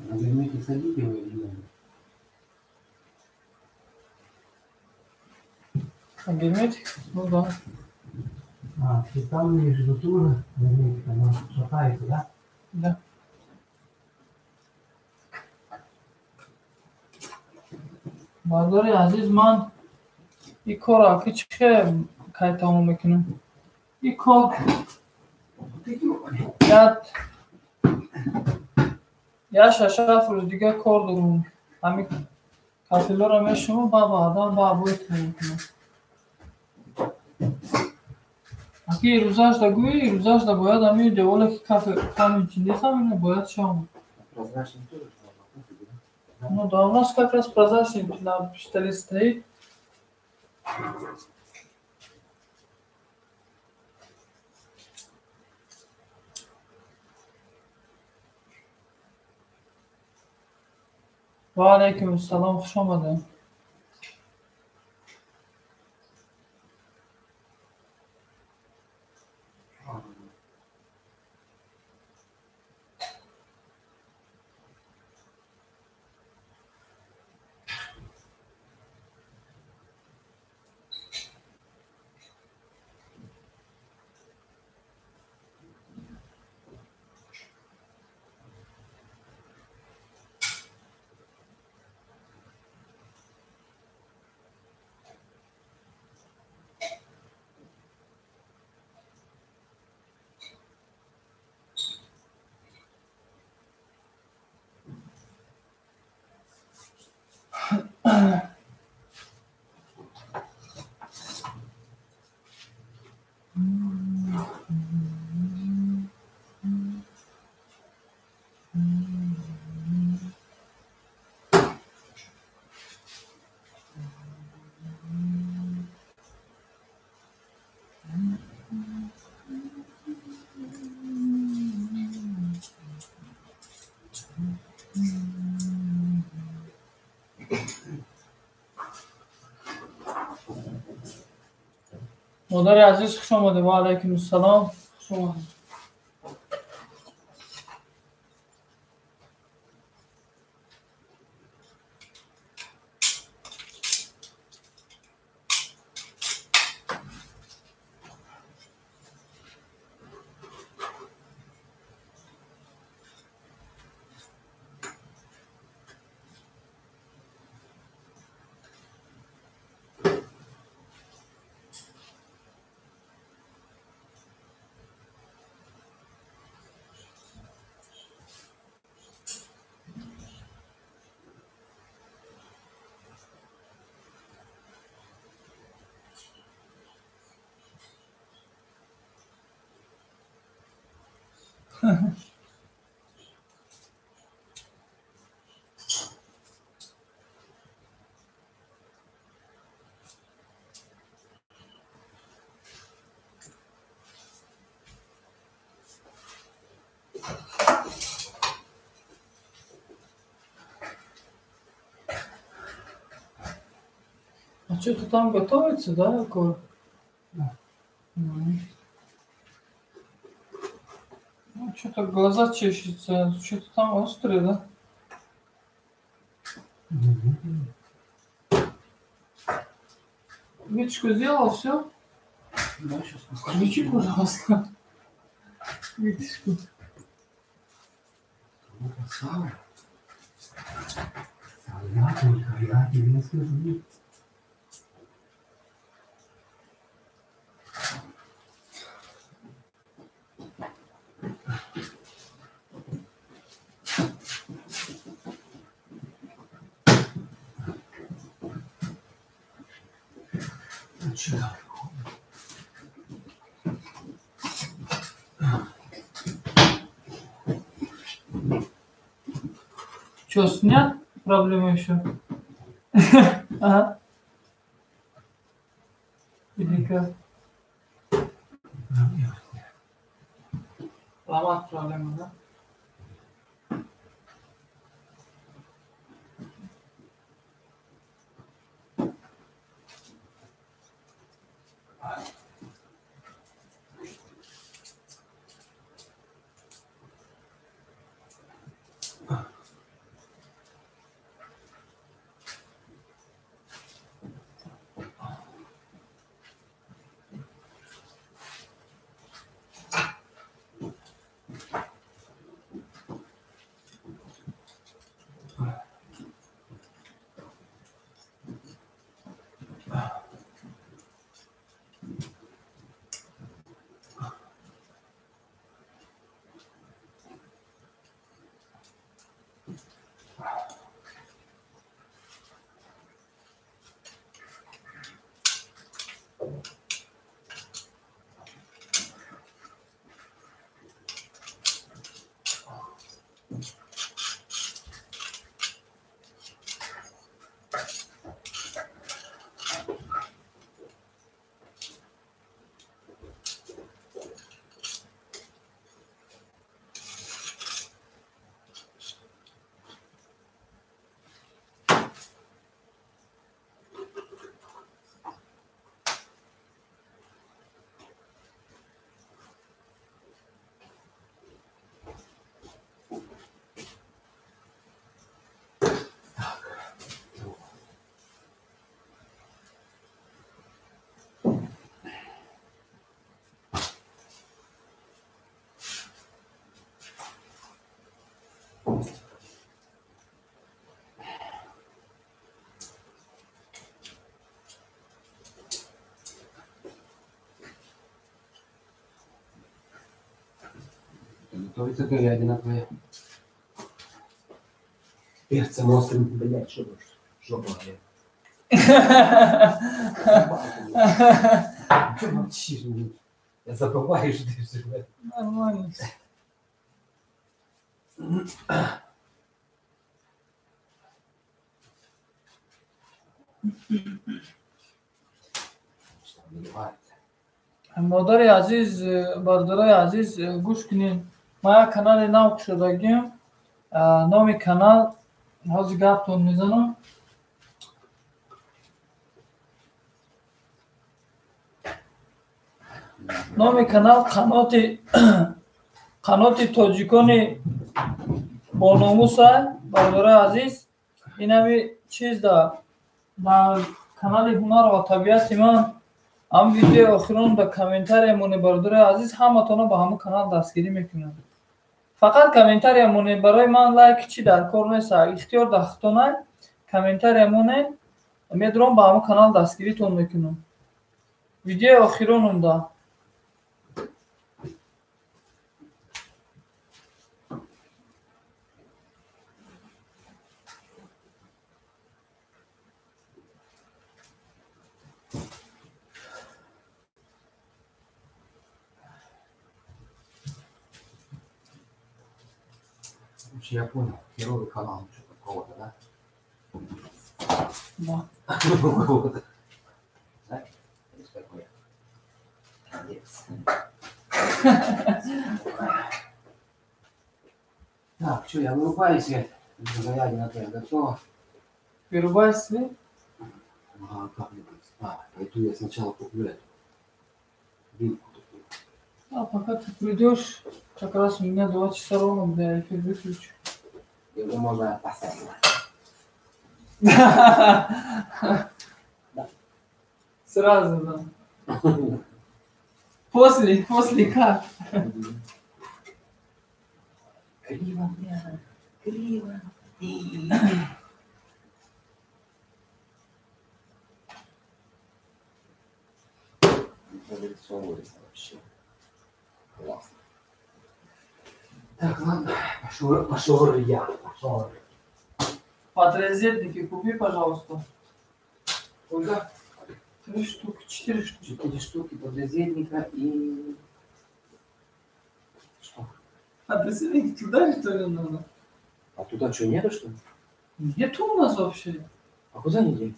На герметик садить его или не надо? На герметик? Ну да. А, ты там между тоже герметик, она шатается, да? Да. Бардори азиз, ман ин корро ки чӣ кай тамом мекунам? Ин кор Я шаш-ҳафт рӯз дига кор дорум. Ҳамин кафелоро мешумам, ба баъдан ба обои тайёр кунам. Аки ирӯзашда гӯӣ, ирӯзашда бояд ҳамин деволе ки камин чиндесам, ина бояд шавам. Прозрачный тоже можно купить, да? Ну да, у нас как раз прозрачный на пистолет стоит. Ва алайкум ассалом, хуш омадед. Модари азиз, хуш омадед. Ва алайкум ассалом, хуш омадед. А что-то там готовится, да, такое? Да. Ну, что-то глаза чешутся, что-то там острое, да? Вытяжку сделал, все? Да, сейчас. Включи, пожалуйста. Вытяжку. Сало. Я только, я тебе скажу. Что, снят проблемы еще? Ага. Или как? Ломать проблему, да? Готовится говядина твоя. Перцем острым, блядь, что жопа горит. Че молчишь, блин? Я забываю, что ты все. Нормально. Модари азиз, бародарои азиз, гӯш кунед. Ман як канали нав кушодагим. Номи канал ҳозир гаптон мезанам. Номи канал Қаноти тоҷикони бономуса, бародарои азиз. Инами чиз да дар канали Ҳунар ва табиати ман ҳам видеои охирон ба комментария моне, бародарои азиз, ҳаматонро ба ҳамон канал дастгирӣ мекунам. Фақат комментария моне, барои ман лайк чӣ дар кор нест, ихтиёр дар худтонай. Комментария моне, медурам ба ҳамон канал дастгиритон мекунам. Видеои охиронум да. Я понял, херовый канал, что-то такого-то, да? Да. Да? Видишь, какой я? Молодец. Так, что, я вырубаю свет? Говядина твоя готова. Вырубай свет? А, как мне быть? А, пойду я сначала куплю эту вилку такую. А пока ты придешь, как раз у меня 2 часа ровно, бля, эфир выключу. Его можно поставить. Сразу, да. После как? Криво, бля, криво. Вырисовывается вообще. Классно. Так, ладно, пошел я, пошел. Подрозетники купи, пожалуйста. Сколько? 3 штуки, 4 штуки. 4 штуки подрозетника и... Что? Подрозетники туда, что ли, надо? А туда что, нету, что ли? Нету у нас вообще. А куда они делись?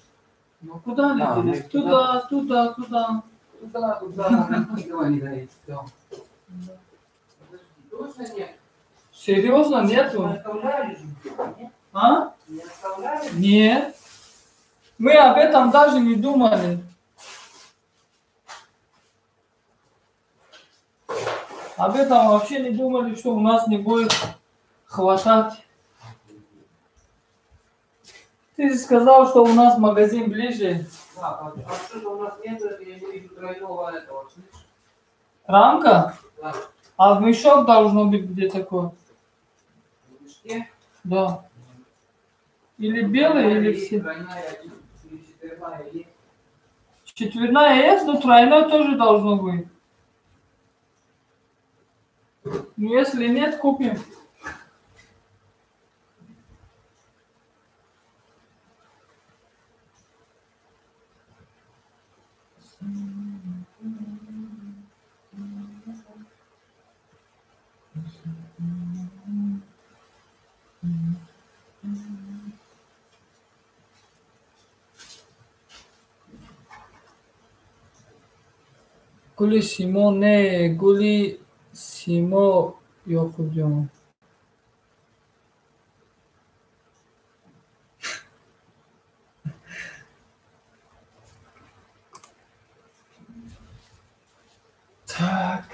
Ну, куда они делись? Туда, туда, туда. Туда, туда, накидывали, да, и все. Точно нет? Серьезно, нету? Не оставляли же? Нет? А? Не оставляли? Нет. Мы об этом даже не думали. Об этом вообще не думали, что у нас не будет хватать. Ты же сказал, что у нас магазин ближе. Да, а что-то у нас нет, я не вижу тройного этого, слышишь? Рамка? Да. А в мешок должно быть где такое? В мешке? Да. Или белый, или все. Тройная, или четверная есть. Четверная есть, но тройной тоже должно быть. Ну, если нет, купим. Гули Симо не, Гули Симо Ёқубҷон. Так.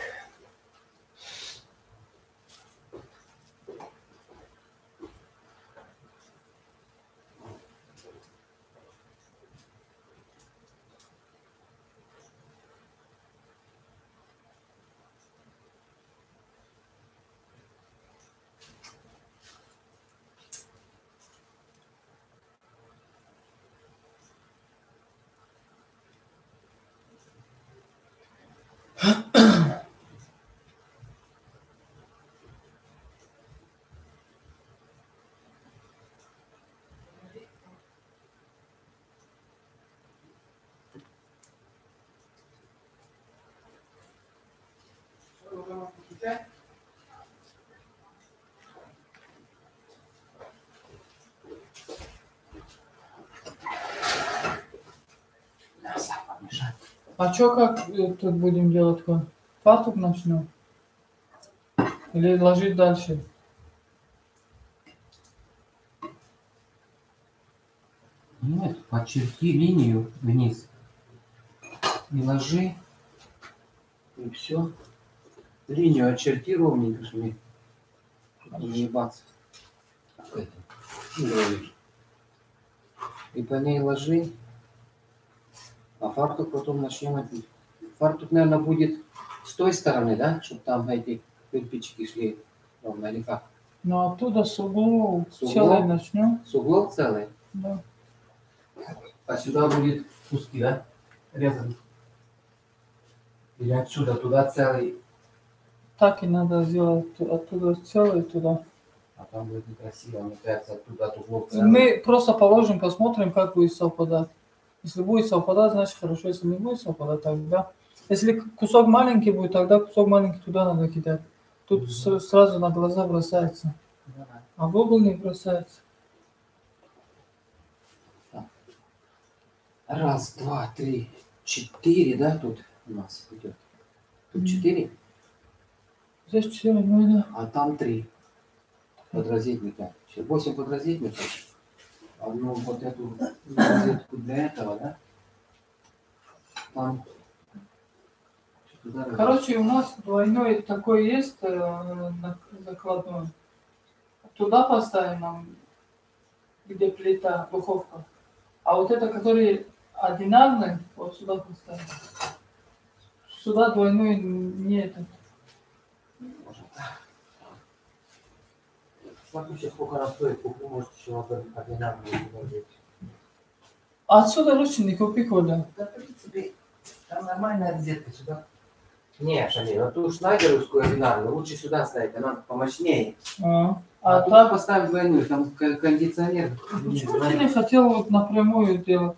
А чё, как тут будем делать? Фартук начнем? Или ложить дальше? Нет, подчерти линию вниз. И ложи. И все. Линию очерти ровненько, чтобы не ебаться. И по ней ложи. А фартук потом начнем одеть. Фартук, наверное, будет с той стороны, да? Чтобы там эти кирпичики шли ровно, или как? Ну оттуда с углов целый начнем. С углов целый? Да. А сюда будет куски, да? Резаны. Или отсюда туда целый? Так и надо сделать. Оттуда целый туда. А там будет некрасиво, мне кажется, оттуда от углов целый. Мы просто положим, посмотрим, как будет совпадать. Если будет совпадать, значит хорошо. Если не будет совпадать, тогда... Если кусок маленький будет, тогда кусок маленький туда надо кидать. Тут сразу на глаза бросается. А в угол не бросается. Раз, два, три, четыре, да, тут у нас идет? Тут 4? Здесь 4, ну да. А там 3 подрозетника. 8 подрозетников. Одну вот эту розетку для этого, да? Там. Короче, у нас двойной такой есть закладной. Туда поставим нам, где плита, духовка. А вот это, который одинарный, вот сюда поставим. Сюда двойной не этот. Может так. Смотри, сейчас сколько она стоит, куплю, может, еще одинарную взять. Отсюда лучше не купи, Коля. Да, в принципе, там нормальная розетка сюда. Не, Шамиль, вот ту шнайдеровскую одинарную лучше сюда ставить, она помощнее. А тут так поставить двойную, там кондиционер. Почему ты не хотел вот напрямую делать?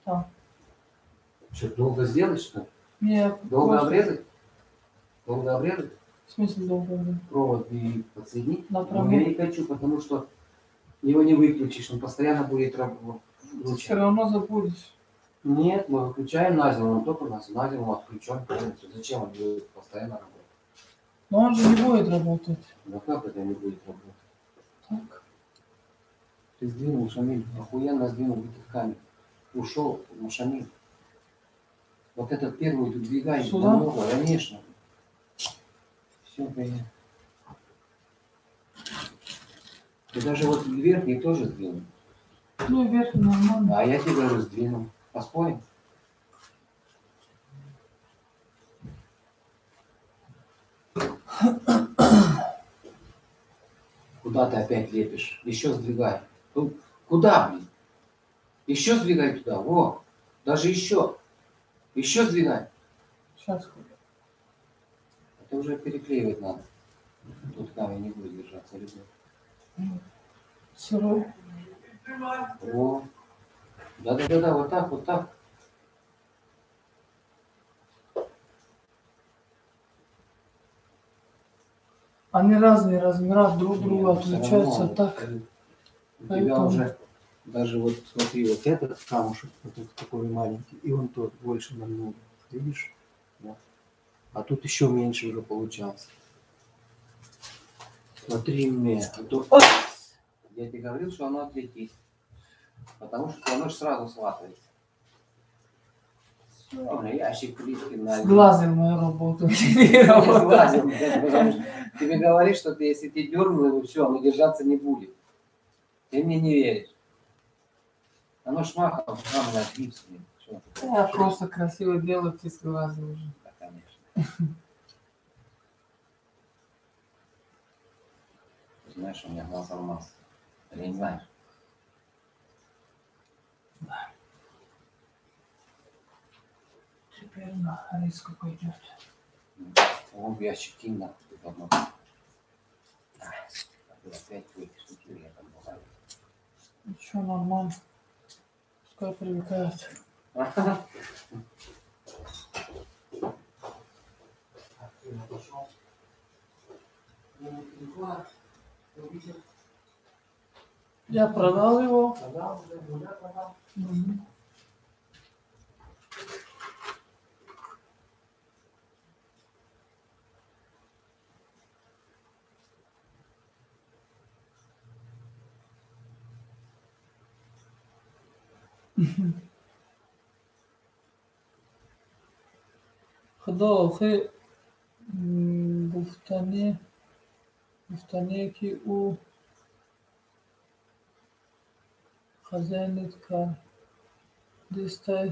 Там. Что, долго сделать, что ли? Нет. Долго обрезать? Долго обрезать? В смысле долго обрезать? Провод и подсоединить? Напрямую. Я не хочу, потому что его не выключишь, он постоянно будет работать. Ты все равно забудешь. Нет, мы выключаем на зиму, он только у нас на зиму отключен полностью. Зачем он будет постоянно работать? Но он же не будет работать. Да как это не будет работать? Так. Ты сдвинул, Шамиль, охуенно сдвинул этот камень. Ушел, Шамиль. Вот этот первый ты двигай сюда? Намного, конечно. Все, понятно. Ты даже вот верхний тоже сдвинул. Ну и верхний нормально. А я тебе говорю, сдвинул. Поспорим? Куда ты опять лепишь? Еще сдвигай. Куда, блин? Еще сдвигай туда. Во. Даже еще. Еще сдвигай. Сейчас. Это уже переклеивать надо. Тут камень не будет держаться, ребят. Сырой. Во. Да-да-да-да, вот так, вот так. Они разные размера друг друга отличаются так. У тебя уже даже вот смотри, вот этот камушек, вот этот такой маленький, и он тот больше намного. Видишь? Да. А тут еще меньше уже получался. Смотри мне. А то... Я тебе говорил, что оно отлетит. Потому что оно же сразу схватывается. Ящик плитки на... Сглазил мою работу. Сглазил, потому что тебе говоришь, что ты, если ты дернул его, все, оно держаться не будет. Ты мне не веришь. Оно шмахом, шмахом на гипс. Я просто красиво делаю, ты сглазил уже. Да, конечно. Ты знаешь, у меня глаз алмаз. Или не знаешь? Да. Теперь на риску пойдет. Вон в ящик кинь на одно. Опять выйдешь, я там бываю. Ничего, нормально. Пускай привыкают. Я продал его. Продал, уже, продал. Угу. Худо охи гуфтание ки ӯ хозяйнит кардистай,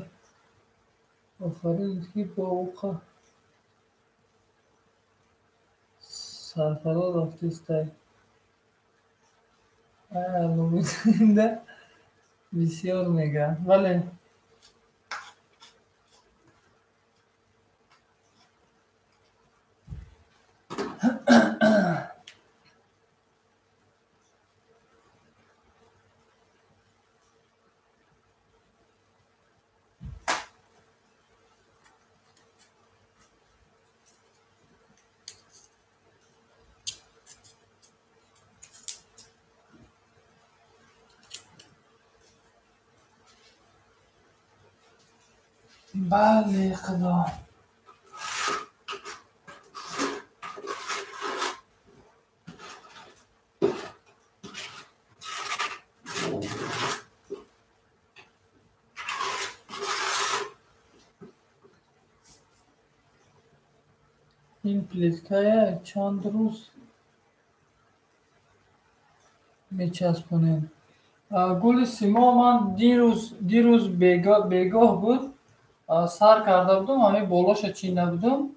офаринит ки бо уқа сарфароз рафтистай. Ай Аллоҳиддинда бисёр мега. Бале. Бале, Худо. Ин плиткая чанд рӯз мечаспонем? Гули Симо, ман дирӯз бегоҳ буд, сар карда будум, ҳамин болоша чинда будум.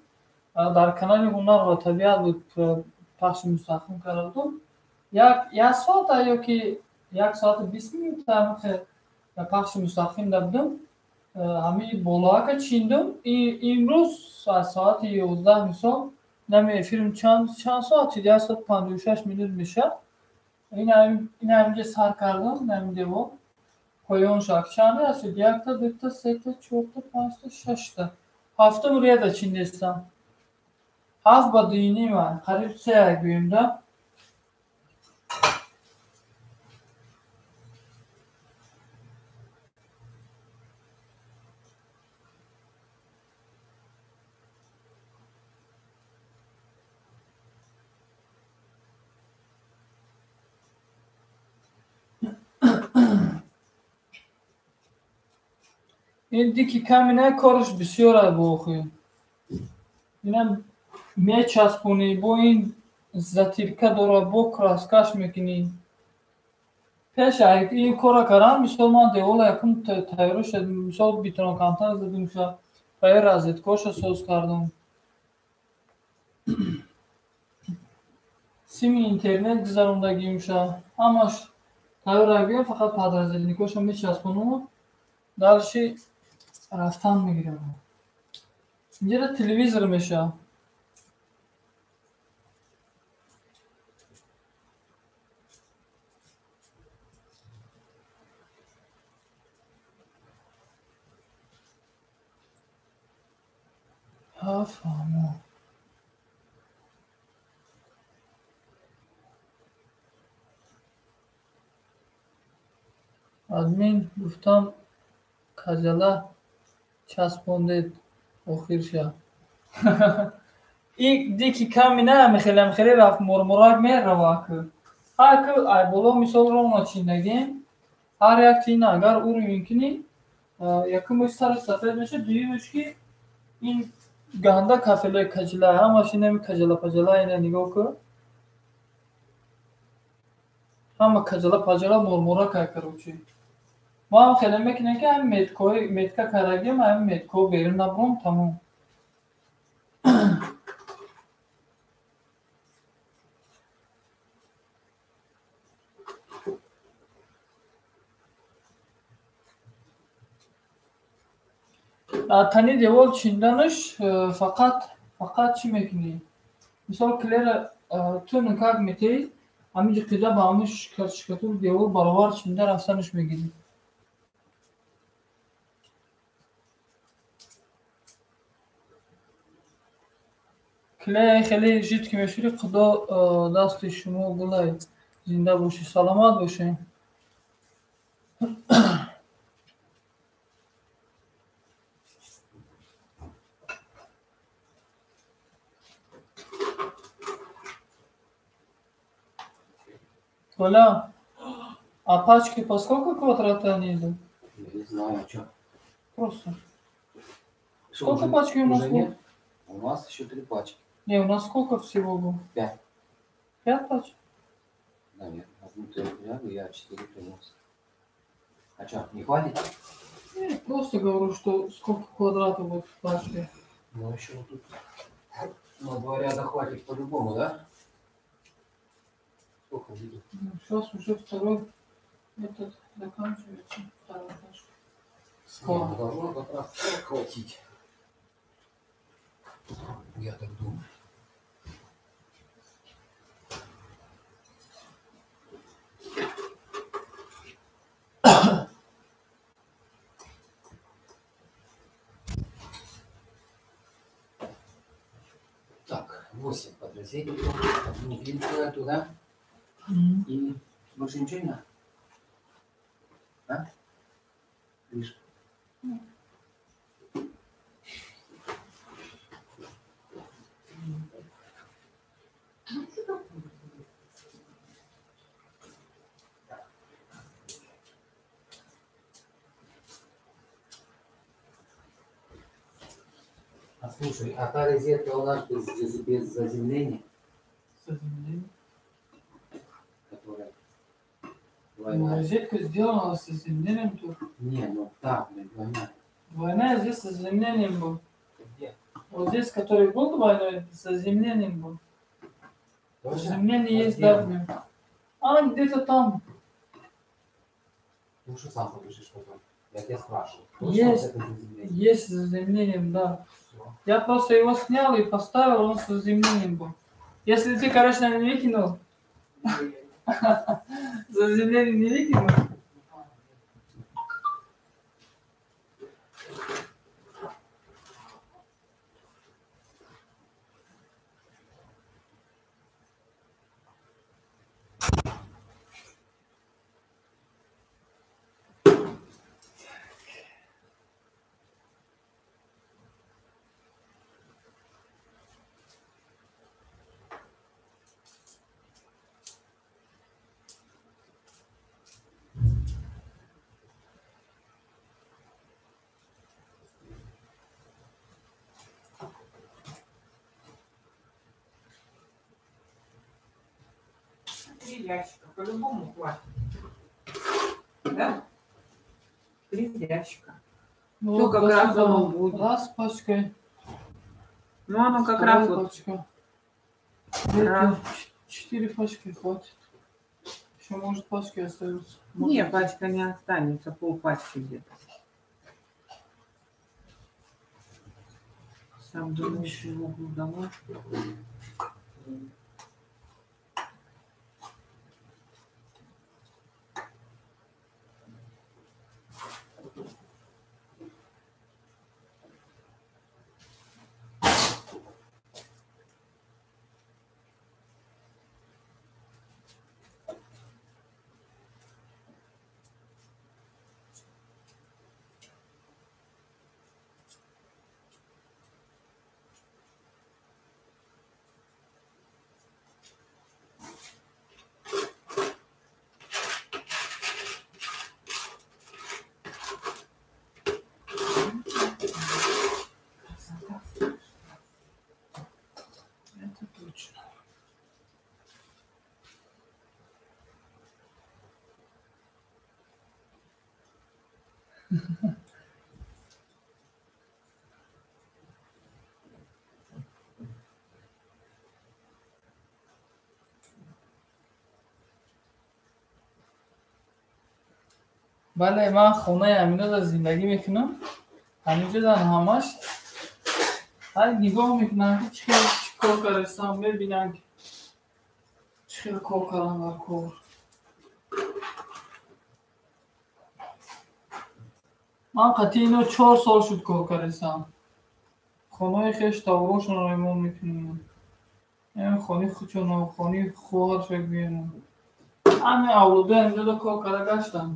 Дар канали Ҳунар ва табиат буд, пахши мустақим карда будум. Як соата ё ки як соату 20 минута пахши мустақим да будум. Ҳамин болоака чиндум. Имрӯз аз соати 11 мисол нами эфирм чанд соат шуд? 1 соат 56 минут мешавад. Ин ҳаминҷа сар кардам, ин ҳамин девор. Поён шак чанд аст? Якта, дута, сета, чорта, панҷта, шашта. Ҳафтум ряда чиндестам. 7 ба 2.5, қариб 3 гӯем да. Ин дики камина кораш бисёр аст бо охир. Инам мечаспонӣ, бо ин затирка дора, бо краскаш мекунӣ. Пеш ин корро кардам, мисол ман девола якум тайёрӣ шуд, мисол бетонокантар задум ша, ва ин розеткоша соз кардам. Сими интернет гузарондагиам ша, ҳамаш тайёр гӯям, фақат подрозетникоша мечаспонаму дальше рафтан мегирам. Инҷода телевизор мешавад. Ҳа, фаҳмо. Админ гуфтам кажала часпондед охирша. Ин дики камина мехеле рафт мурмурак мерава ку. Ҳар ку ай боло мисол ровно чиндагем, ҳар як тина агар уровень кунӣ, якумаш сараш сафед мешавад, дуюмаш ки ин ганда кафелои кажала, ҳамаш инами кажала пажала, ина нигоҳ ку. Ҳама кажала пажала мурмурак ай короче. Мо ҳам хеле мекунем ки ҳамин меткои метка кардагим, ҳамин метко берун набурам, тамом. Тани девол чинданаш фақат чӣ мекунӣ? Мисол клера ту нукак метеӣ, ҳамин ҷиқида ба ҳамин шикатури девол баробар чинда рафтанаш мегирӣ. Клей хеле жидкий мешавӣ, Худо дасти шумо гулай, зинда бошӣ, саломат бошӣ. Коля, а пачки по сколько квадрата они идут? Я не знаю, а что. Просто. Сколько пачки у нас было? У нас еще 3 пачки. Не, у нас сколько всего было? 5. 5 пачек? Наверное. Одну ты взял, я 4 принес. А что, не хватит? Нет, просто говорю, что сколько квадратов вот в пачке. Ну, еще вот тут на 2 ряда хватит по-любому, да? Сколько будет? Ну, сейчас уже второй этот заканчивается. Вторая пачка. Скоро. Не, должно как раз хватить. Я так думаю. Так, 8 подрозетников, одну вилку эту, да? И больше ничего не надо? А? Видишь? А слушай, а та розетка у нас без заземления? Заземление? Которая двойная. Ну, розетка сделана с заземлением тут. Не, ну так, блин, двойная. Двойная здесь с заземлением был. Где? Вот здесь, который был двойной, с заземлением был. Точно? Заземление А есть, где? Да, в нем. А, где-то там. Ну что сам побежишь потом? Я тебя спрашиваю. Есть. Точно вот это заземление? Есть с заземлением, да. Всё. Я просто его снял и поставил, он с заземлением был. Если ты, конечно, не выкинул. Заземление не выкинул. 3 ящика, по-любому хватит. Да? 3 ящика. Ну, Все вот как раз оно будет. Раз пачкой. Ну, оно как раз вот. Пачка. Раз. 4 пачки хватит. Еще, может, пачки остаются. Не, пачка не останется, полпачки где-то. Сам думаю, чего домой. Это точно. Бале, ман хонаи Аминода зиндагӣ мекунам. Ҳаминҷодан ҳамаш ҳай нигоҳ мекунам, ки чӣ хел чӣ кор кардастам, мебинам, ки чӣ хел кор кардам дар кор. Ман қатъи ино 4 сол шуд кор кардастам. Хонаи хеш таврошонро ремонт мекунем. Хонаи худшонро, хонаи хоҳарша гӯем. Ҳамин авлодои ҳаминҷода кор карда гаштам.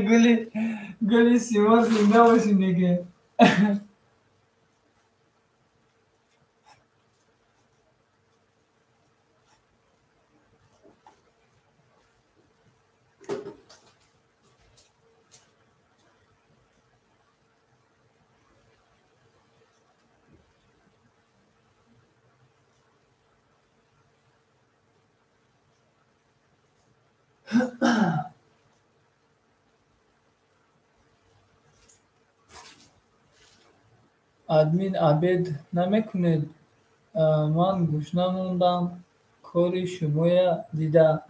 Гули, гули Симо зинда боши диге. Админ обед намекунед? Ман гушна мондам, кори шумоя дида.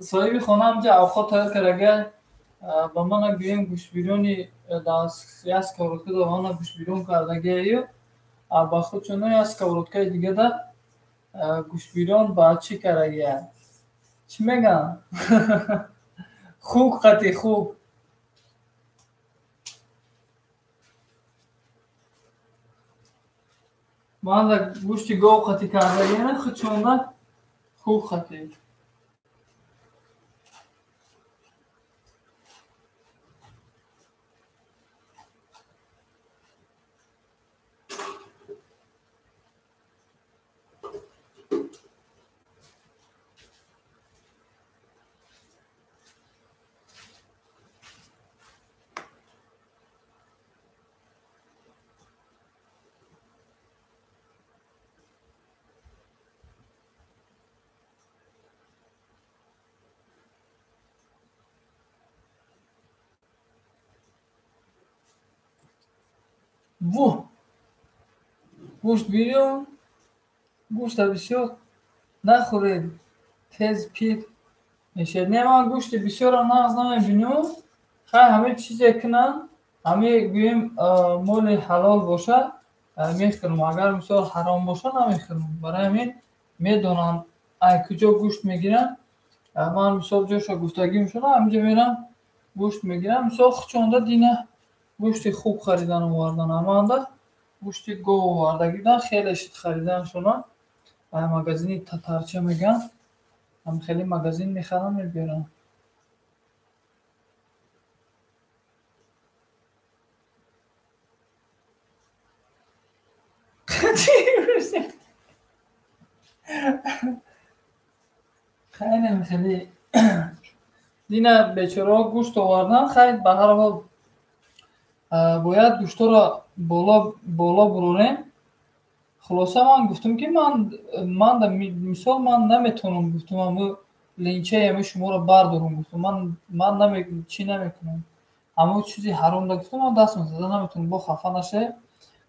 Соҳиби хона ҳамҷа авқот тайёр кардага, ба мана гӯем гӯштбирёни як сковородка да мана гӯштбирён кардагиаю, ба худшоно як сковородкаи дигада гӯштбирён ба чӣ кардагия? Чӣ мегӯянд? Хук қати хук. Ман да гӯшти гов қатӣ кардагиана, худшонда хук қатӣ. Воҳ! Гӯшт бирён, гӯшта бисёр нахӯред, тез пир мешавед. Не, ман гӯшти бисёрро нағз намебинам. Хай ҳамин чизе кунанд, ҳамин гӯем моли ҳалол боша, мехӯрам. Агар мисол ҳаром боша, намехӯрам. Барои ҳамин медонам ай куҷо гӯшт мегирам. Ман мисол ҷоша гуфтагим шуда, ҳаминҷо мерам гӯшт мегирам. Мисол хучонда дина гӯшти хуб харидан овардан, аманда гӯшти гов овардагидан хеле шид хариданшона. Магазини татарча мегӯянд, ҳам хеле магазин мехарам, мебиёрам. Хайнем хеле дина бечораҳо гӯшт овардан. Хай, ба ҳар ҳол бояд гӯштҳоро боло бурорем. Хулоса, ман гуфтам, ки ман мисол ман наметавонам, гуфтам, ҳаму ленчаи ҳами шуморо бардорам, гуфтам, ман чӣ намекунам, ҳаму чизи ҳаромда, гуфтам, ман даст зада наметавонам, бо хафа нашавед.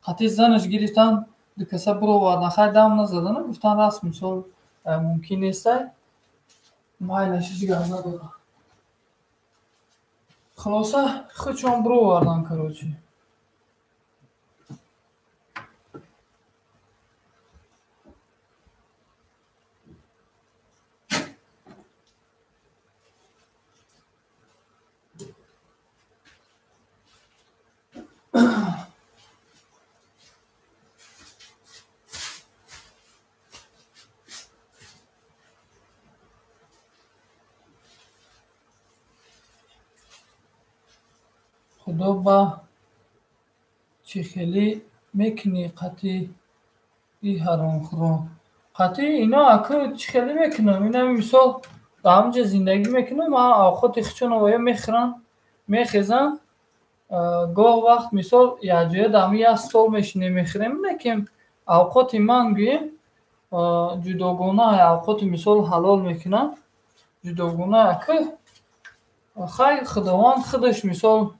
Қатъи занаш гирифтан, ду каса буровардан. Хай, дам назадану гуфтан, раст, мисол мумкин нестай, майлаш, ҳеҷ гап надорам. Хулоса, худшон буровардан, короче. Худо ба чӣ хелӣ мекунӣ қатъи и ҳаромхӯрон? Қатъи ино аку чӣ хелӣ мекунам? Инами мисол дар ҳаминҷо зиндагӣ мекунам, ман авқоти худшонро оя мехӯрам, мехезам. Гоҳ вақт мисол якҷоя дар ҳамин як стол мешинем, мехӯрем, лекин авқоти ман гӯем ҷудогона, авқоти мисол ҳалол мекунам ҷудогона. Аку хай, Худованд худаш мисол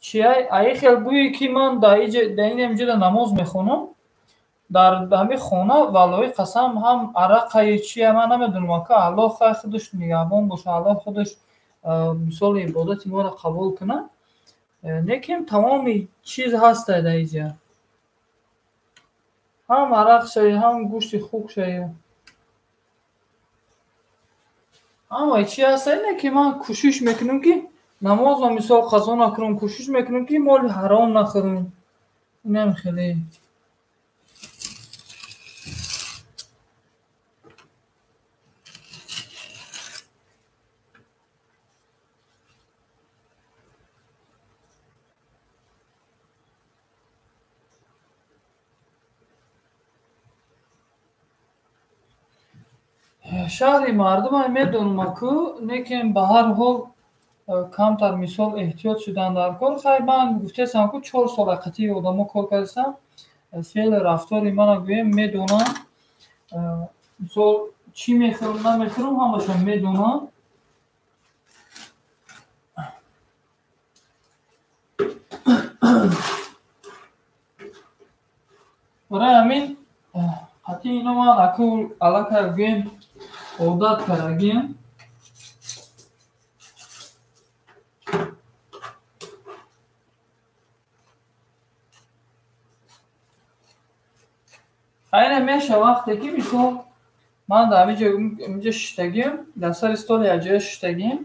чиай, аи хел гӯе ки ман дар инамҷода намоз мехонам, дар ҳамин хона, валлоҳи қасам, ҳам арақаю чия ман намедонам. Ака, Аллоҳ хай худаш нигаҳбон боша, Аллоҳ худаш мисоли ибодати моро қабул кунад, лекин тамоми чиз ҳастай дар инҷа, ҳам арақ шавӣ, ҳам гӯшти хук шавӣ. Ҳамаи чи ҳаста ине ки ман кӯшиш мекунам ки намозро мисол қазо накунам, кӯшиш мекунам ки моли ҳаром нахӯрам. Инам хеле. Шаҳри мардумай медонам аку, лекин ба ҳар ҳол камтар мисол эҳтиёт шудан дар кор. Хай ман гуфтаистам ку 4 сол ҳақиқатии одамо кор кардастам, феълу рафтори мана гӯем медонам. Мисол чӣ мехӯрам, намехӯрам, ҳамашон медонам. Барои ҳамин ҳатти ино ман аку аллакай гӯем одат кардагиам. Хайне меша вақте ки мисол ман дар ҳаминҷо шиштагиам, дар сари столи якҷоя шиштагиам,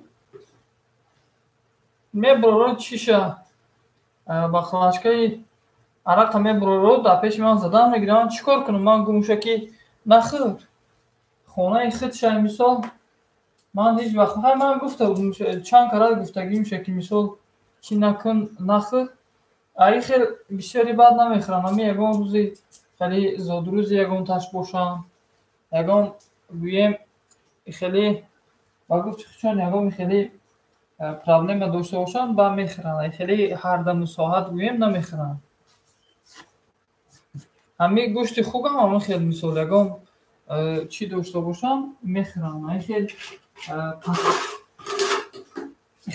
мебурород шиша бақлашкаи арақа мебурород, дар пеши ман задан мегирад. Ман чӣ кор кунам? Ман гумша ки нахӯр, хонаи худшай мисол ман ҳеҷ вақт хай ман гуфта будам, чанд карат гуфтагимша ки мисол чӣ накун, нахӯр. Аи хел бисёри бад намехӯрам. Ҳамин ягон рӯзи хеле зодрӯзи ягонташ бошам, ягон гӯем хеле ба гуфти худшон ягон хеле проблема дошта бошанд, ба мехӯранд. Хеле ҳардаму соат гӯем намехӯранд. Ҳамин гӯшти хугам ҳамин хел мисол ягон чӣ дошта бошам мехӯрам. Ҳамин хел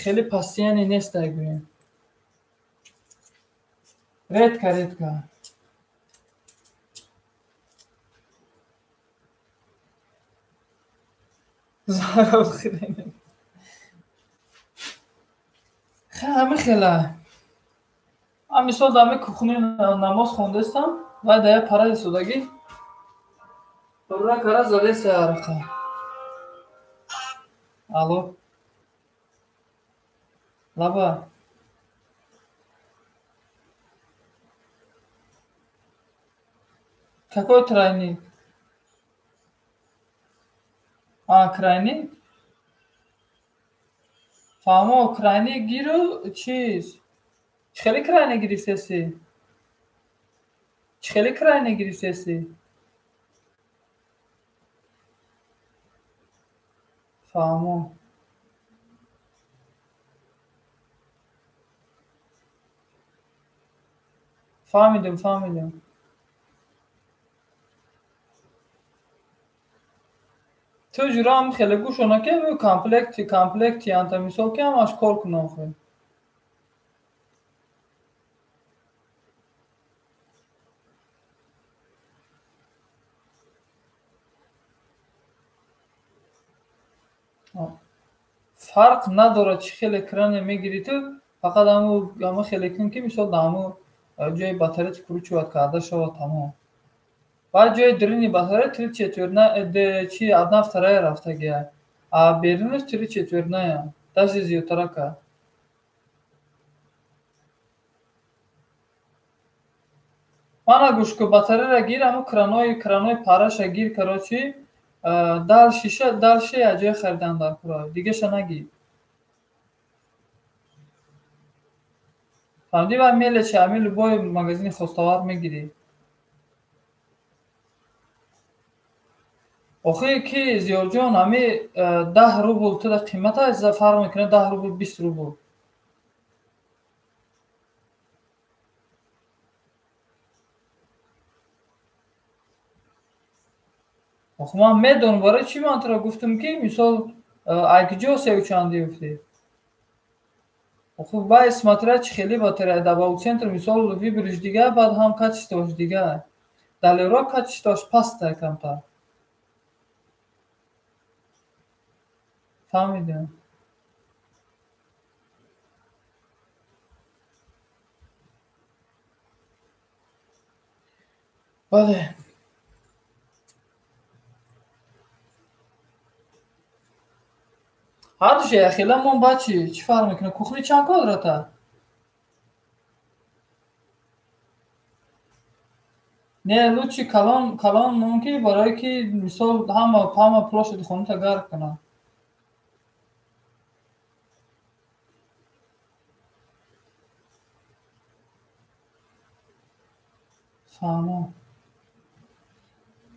хеле пастияне нестай гӯем. Редко, редко. Ҳамин хела. Ман мисол дар ҳамин кухни намоз хондастам, вай дар як пара истодагӣ рура кара задеста арақа. Алло. Лаба. Какой тройник? А, крайник? Фаҳмо, крайник гиру чиз. Чӣ хеле крайник гирифтеси? Чӣ хеле крайник гирифтеси? Фаҳмо. Фаҳмидем, фаҳмидем. Ту ҷурам хеле гӯшона ки комплекти, комплекти анта мисол ки ҳамаш кор кунам хел. Фарқ надорад чӣ хеле кране мегирӣ ту, фақат ҳамун хеле кун ки мисол дар ҳамун ҷои батарея скручивать карда шавад тамом. Баъд ҷои даруни батарея три четвертная, чи одна вторая рафтагия, а берунаш три четвертная, даже зиёдтарака. Мана гӯш кун, батареяро гир, ҳамун кранои параша гир, короче, дар шиша, дар шиша якҷоя харидан дар кура, дигаша нагир. Фаҳмидӣ? Вай мелечи, ҳамин любой магазини хостовар мегирӣ. Охир ки Зиёрҷон, ҳамин 10 рубл туда қимат аст, фарқ мекунад 10 рубл, 20 рубл. Охир ман медонам, барои чӣ ман туро гуфтам ки мисол айкиҷо севу чандӣ гуфтӣ? Охир вай смотря чӣ хеле батарея дар бауцентр мисол выбориш дигар, баъд ҳам качествош дигар. Дар Леруа качествош пастае камтар. Фаҳмидем. Бале. Ҳардуша яхела мон, баъд чӣ? Чӣ фарқ мекунад? Кухни чанд квадрата? Не, лучше калон калон мон, ки барое ки мисол ҳама площади хоната гарм кунад. Фаҳмо.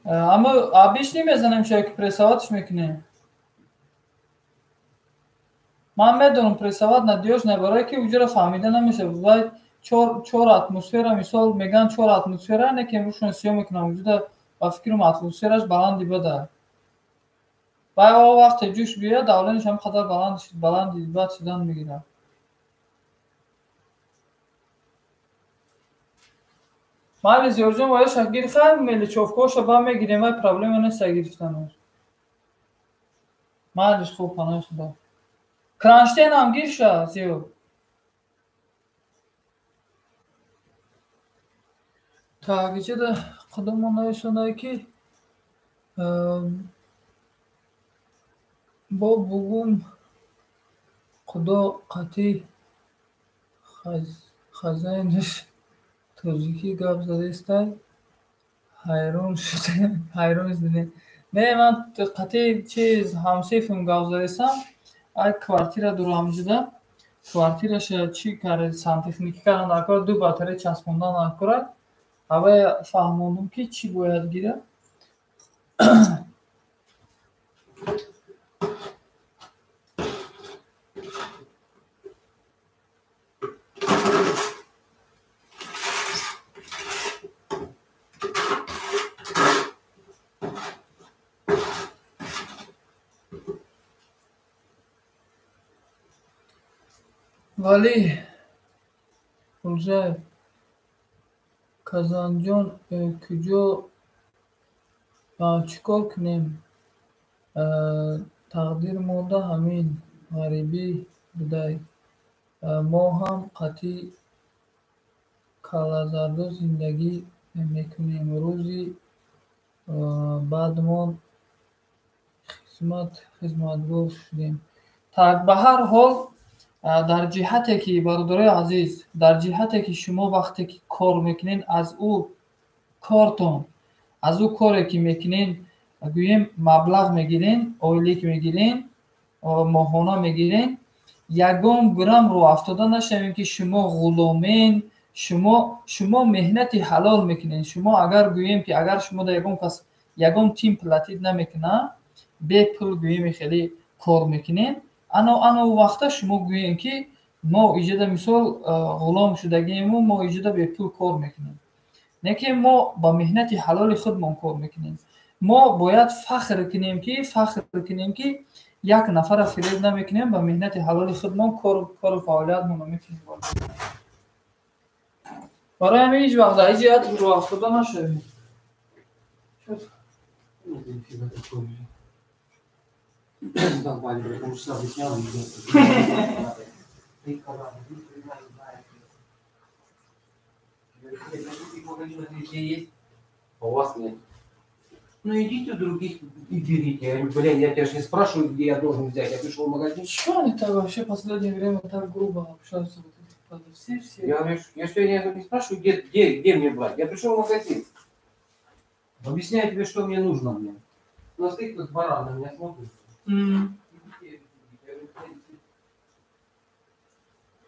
Аммо обычный мезанем чо ки прессоватьш мекунем? Ман медонам, прессовать надёжно, барое ки уҷора фаҳмида намешавад. Вай чор атмосфера, мисол мегӯянд чор атмосфера, не ки рӯшон сиёҳ мекунам, вуҷуда ба фикрам атмосфераш баланди бада. Вай о вақте ҷӯш биёяд, давлениаш ҳам қадар баланди бад шудан мегирад. Майли, Зиёрҷон, ваяша гирхай, мелочёвкаоша ба мегирем, вай проблема нест гирифтанаш. Майлиш, хуб, паноҳи Худо. Кронштейнам гирша, Зиёр. Так, иҷода қудумон нависонае ки бо бугум Худо қатъи хазайнаш тоҷикӣ гап задестай, ҳайрон шудем. Не, ман қатъи чиз ҳамсифам гап задестам, ай квартира дорам ҷуда, квартираша чӣ кард, сантехникӣ кардан дар кор, ду батарея часпондан дар кора, ҳавая фаҳмондум ки чӣ бояд гирад. Валӣ Ҳулжаев, Казанҷон, куҷо чӣ кор кунем? Тақдир монда ҳамин ғарибӣ будай. Мо ҳам қатъи каллазардо зиндагӣ мекунем. Рӯзи бадмон хизматгор шудем. Так, ба ҳар ҳол, дар ҷиҳате ки, бародарои азиз, дар ҷиҳате ки шумо вақте ки кор мекунед, аз ӯ кортон, аз ӯ коре ки мекунед, гӯем, маблағ мегирен, ойлик мегирен, моҳона мегирен, ягон грамм рӯафтода нашавем ки шумо ғуломен, шумо меҳнати ҳалол мекунед. Шумо агар гӯем ки агар шумо да ягон кас ягон тим платить намекунад, бепул гӯем хеле кор мекунед, ано вақта шумо гӯем ки мо иҷода мисол ғулом шудагиему, мо иҷода бепул кор мекунем. Не ки мо ба меҳнати ҳалоли худмон кор мекунем. Мо бояд фахр кунем ки як нафара фиреб намекунем, ба меҳнати ҳалоли худмон кору фаъолиятмонро мекунем. Барои ҳамин ҳеҷ вақт дар ҳеҷ ҷиҳат рӯафтода нашавем. Задолбали, блядь, полчаса объяснял, и ты когда ни хрена не знаешь. Говорит, блядь, магазинах везде есть, а у вас нет. Ну идите у других и берите. Я говорю, блин, я тебя же не спрашиваю, где я должен взять. Я пришел в магазин. Чего они так вообще в последнее время так грубо общаются? Вот эти продавцы все. Я говорю, я что, я не спрашиваю, где мне брать. Я пришел в магазин. Объясняю тебе, что мне нужно мне. Но стоит как баран, на меня смотрит.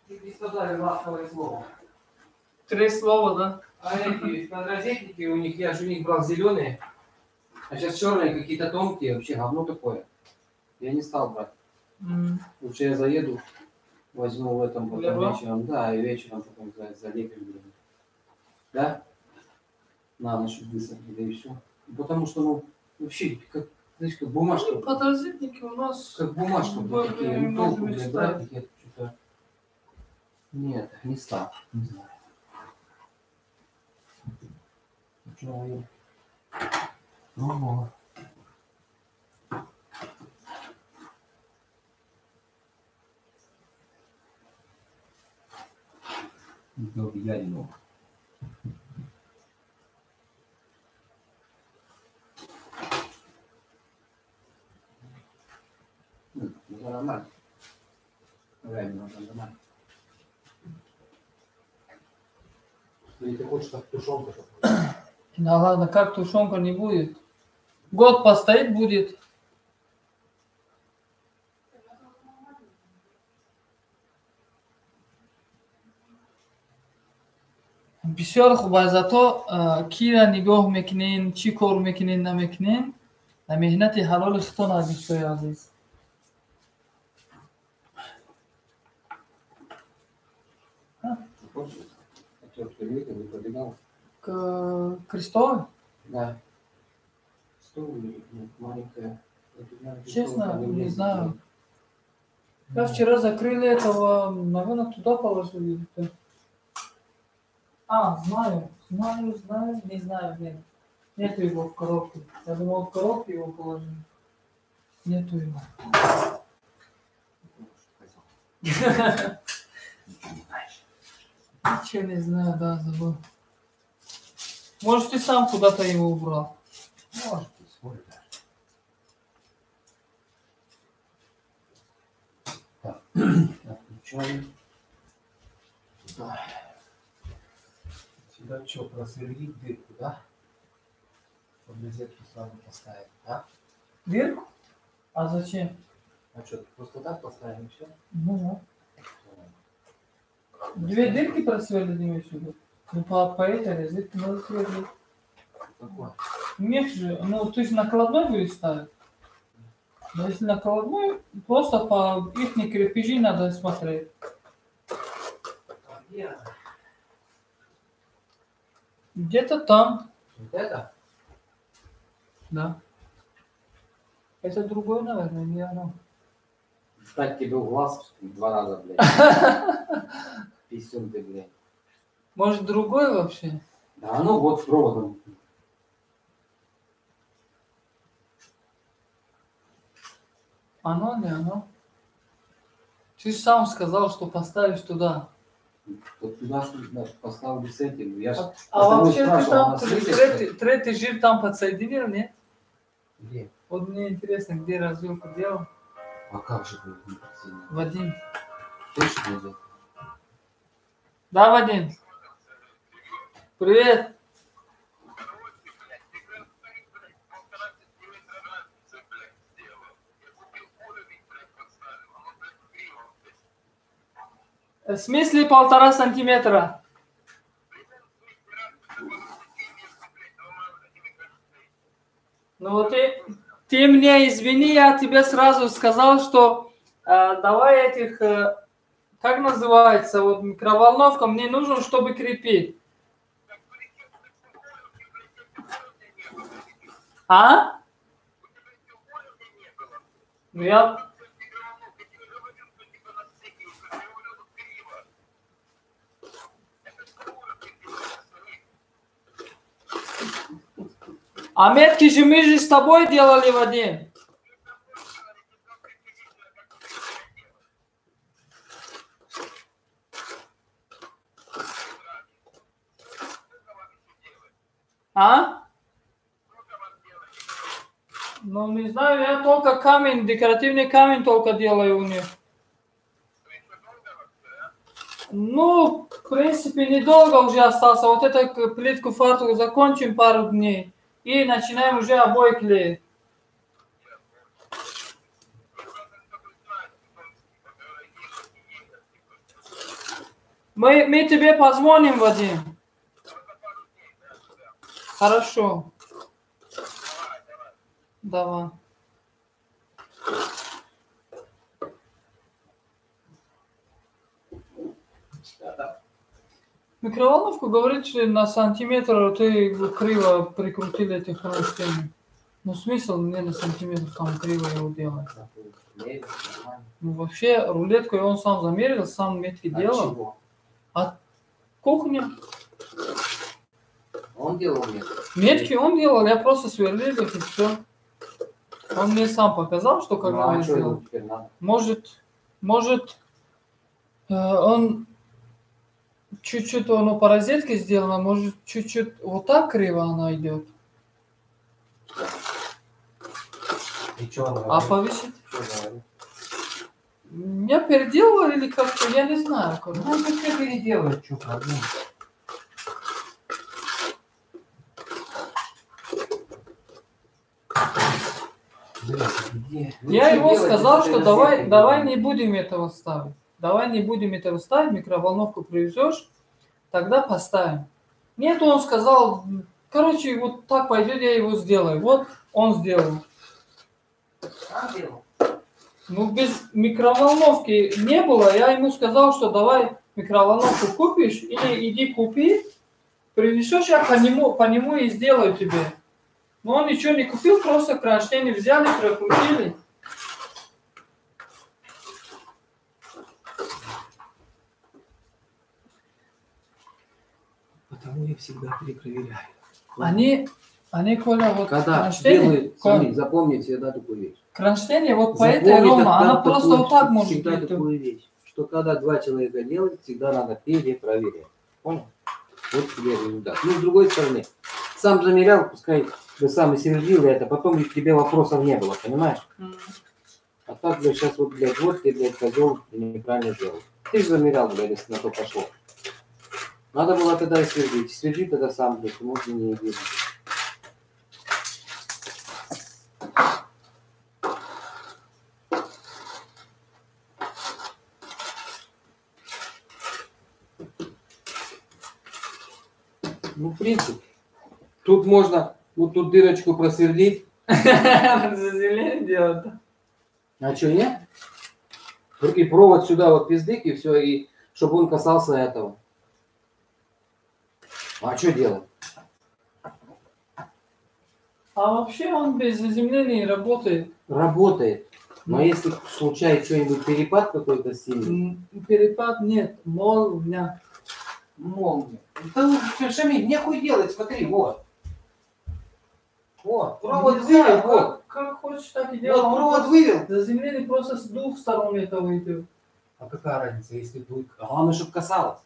Ты не сказали ласковое слово. Три слова, да? А эти подрозетники у них, я же у них брал зеленые, а сейчас черные какие-то тонкие, вообще говно такое. Я не стал брать. Лучше я заеду, возьму в этом потом Лево? Вечером, да, и вечером потом залепим, блин. Да? На ночь высохли, да и все. Потому что, ну, вообще, как, знаешь, как бумажка. Ну, подрозетники у нас Как бумажка, блин, такие, ну, можно толку, блин, мечтать. брать, такие, что-то. Нет, не стал, не знаю. Что я пробовала. Говядину. Ну, нормально. Нормально. Или ты хочешь как тушенка? Да ладно, как тушенка не будет. Год постоит, будет. Бисёр хуб аст, зато кира нигоҳ мекунен, чӣ кор мекунен, намекунен, меҳнати ҳалоли худтон аст, дӯстои азиз. Крестовый? Да. Маленькая. Честно, не знаю. Я вчера закрыли этого, наверное, туда положили. А, знаю, не знаю, нет. Нету его в коробке. Я думал, в коробке его положили. Нету его. Ничего не знаю, да, забыл. Может, ты сам куда-то его убрал? Может, ты свой даже. Так, отключаем. Сюда. Сюда что, просверлить дырку, да? Чтобы розетку сразу поставить, да? Дырку? А зачем? А что, просто так поставим и все? Ну да. Две дырки просверлить сюда? Ну по этой розетке надо сверлить. Какой? Мех же, ну ты же накладной будешь ставить. Но если накладной, просто по их крепежи надо смотреть. Где-то там. Вот это? Да. Это другой, наверное, не оно. Стать тебе в глаз 2 раза, блядь. Писюн ты, блядь. Может, другой вообще? Да, ну вот с проводом. Оно не оно? Ты же сам сказал, что поставишь туда. Вот туда поставлю с этим. Я а вообще ты там третий жир там подсоединил, нет? Где? Вот мне интересно, где развилку делал? А как же ты не подсоединил? Вадим. Точно идет? Да, Вадим. Привет. В смысле 1,5 сантиметра? Ну ты мне извини, я тебе сразу сказал, что давай этих, как называется, вот микроволновка мне нужен, чтобы крепить. А? Ну я... А метки же мы же с тобой делали, Вадим. А? Ну, не знаю, я только камень, декоративный камень только делаю у них. Ну, в принципе, недолго уже остался. Вот эту плитку фартук закончим пару дней. И начинаем уже обои клеить. Мы тебе позвоним, Вадим. Хорошо. Давай. Микроволновку говорит, что на сантиметр ты криво прикрутили эти кронштейны. Ну смысл мне на сантиметр там криво его делать? Ну вообще рулетку он сам замерил, сам метки делал. От кухни. Он делал метки? Метки он делал, я просто сверлил их и все. Он мне сам показал, что как надо сделать. Может, он чуть-чуть оно по розетке сделано, может чуть-чуть вот так криво она идет. И что он а повесить? Что говорит? Я переделывал или как-то, я не знаю. Короче. Ну, это все переделывают, что проблема. Я его сказал, что давай не будем этого ставить. Давай не будем этого ставить, микроволновку привезешь, тогда поставим. Нет, он сказал, короче, вот так пойдет, я его сделаю. Вот он сделал. Сам делал? Ну, без микроволновки не было. Я ему сказал, что давай микроволновку купишь или иди купи, принесешь, я по нему и сделаю тебе. Но он ничего не купил, просто кронштейны взяли, прокрутили. Потому я всегда перепроверяю. Они, Коля, вот когда кронштейны, делают, смотри, запомни всегда такую вещь. Кронштейны вот по этой ровно, она просто вот так может всегда быть. Такую вещь, что когда два человека делают, всегда надо перепроверять. Понял? Вот тебе результат. Ну, с другой стороны, сам замерял, пускай бы сам и сверлил это, потом к тебе вопросов не было, понимаешь? А так, блядь, сейчас вот, блядь, вот ты, блядь, козел, ты неправильно сделал. Ты же замерял, блядь, если на то пошло. Надо было тогда и сверлить. Сверли тогда сам, блядь, можно не видно. Ну, в принципе, тут можно вот тут дырочку просверлить. Заземление делать, да? А что, нет? И провод сюда вот пиздык, и все, и чтобы он касался этого. А что делать? А вообще он без заземления работает. Работает. Но если случается что-нибудь перепад какой-то сильный. Перепад нет, молния. Молния. Да, Шамиль, нехуй делать, смотри, вот. Вот, провод вывел, вот. Как хочешь, так и делай. Вот провод вывел. Заземление просто с двух сторон этого идет. А какая разница, если будет? Главное, чтобы касалось.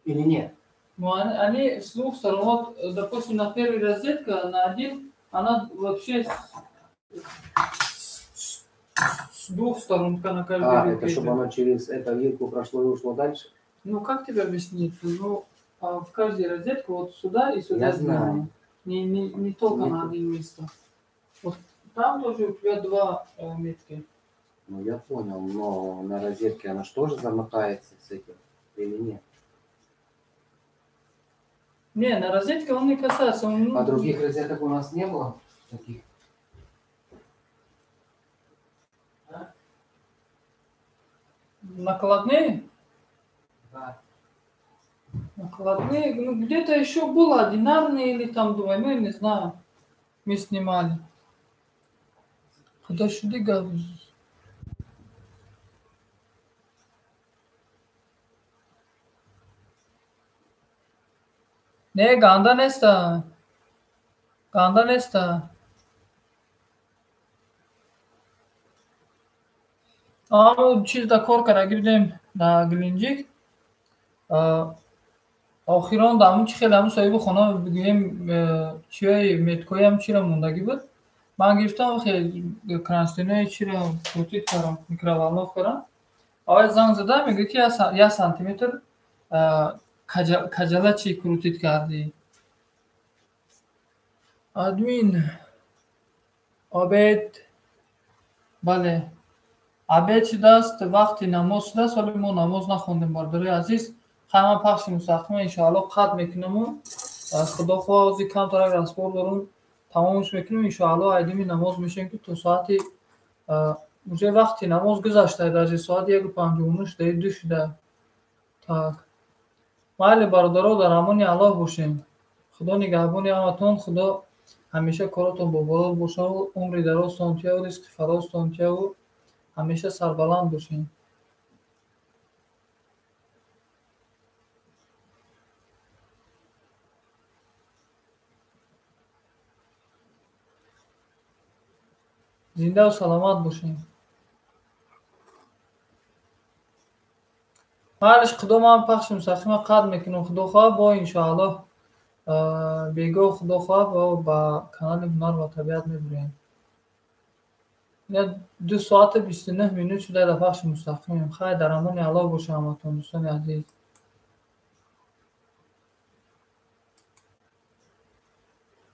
Или нет? Ну, они с двух сторон. Вот, допустим, на первой розетке, на один, она вообще с двух сторон на каждой. А, это чтобы оно через эту вилку прошло и ушло дальше? Ну, как тебе объяснить? Ну, в каждой розетке вот сюда и сюда. Я знаю. Не только на одном месте. Вот там тоже у тебя два метки. Ну, я понял, но на розетке она же тоже замотается с этим или нет? Не, на розетке он не касается. Он... А других розеток у нас не было таких? А? Накладные? Да. Накладные, ну где-то еще было одинарные или там двойные, не знаю. Мы снимали. Куда сюда гавз? Не, ганда неста. Ганда неста. Аму чиз да кор кара гирдем да Геленджик. Охирон да ҳамун чи хеле ҳамун соҳиби хона бигӯем чиёи меткоям чиро мондагӣ буд. Ман гирифтам хеле кронштейнои чиро крутит кардам, микроволновка кардам. Аввал занг зада мегӯяд ки як сантиметр каҷала чи крутит кардӣ. Админ обед, бале, обед шудааст, вақти намоз шудааст, вале мо намоз нахондем, бародарои азиз. Ҳама пахши мустақима иншоалло қатъ мекунаму худо хоҳ ози камтарак разбор дорум, тамомш мекунем иншоалло. Айдими намоз мешавем ки то соати уже вақти намоз гузашта, даже соати 1:59 шуда, 2 шуда. Так, майли бародаро, дар амони Аллоҳ бошем. Худо нигаҳбони ҳаматон, Худо ҳамеша коротон бобород бошаву умри дарозтон тияву ризқи фарозтон тияву ҳамеша сарбаланд бошем. Зиндаву саломат бошем. Майлиш, Худо ман пахши мустақима қатъ мекунам. Худо хоҳад бо иншоаллоҳ бегоҳ, Худо хоҳад ба канали Ҳунар ва табиат мебурем. Ина 2 соату 29 минут шуда дар пахши мустақимем. Хайр, дар амони Аллоҳ боша ҳаматон, дӯстони азиз.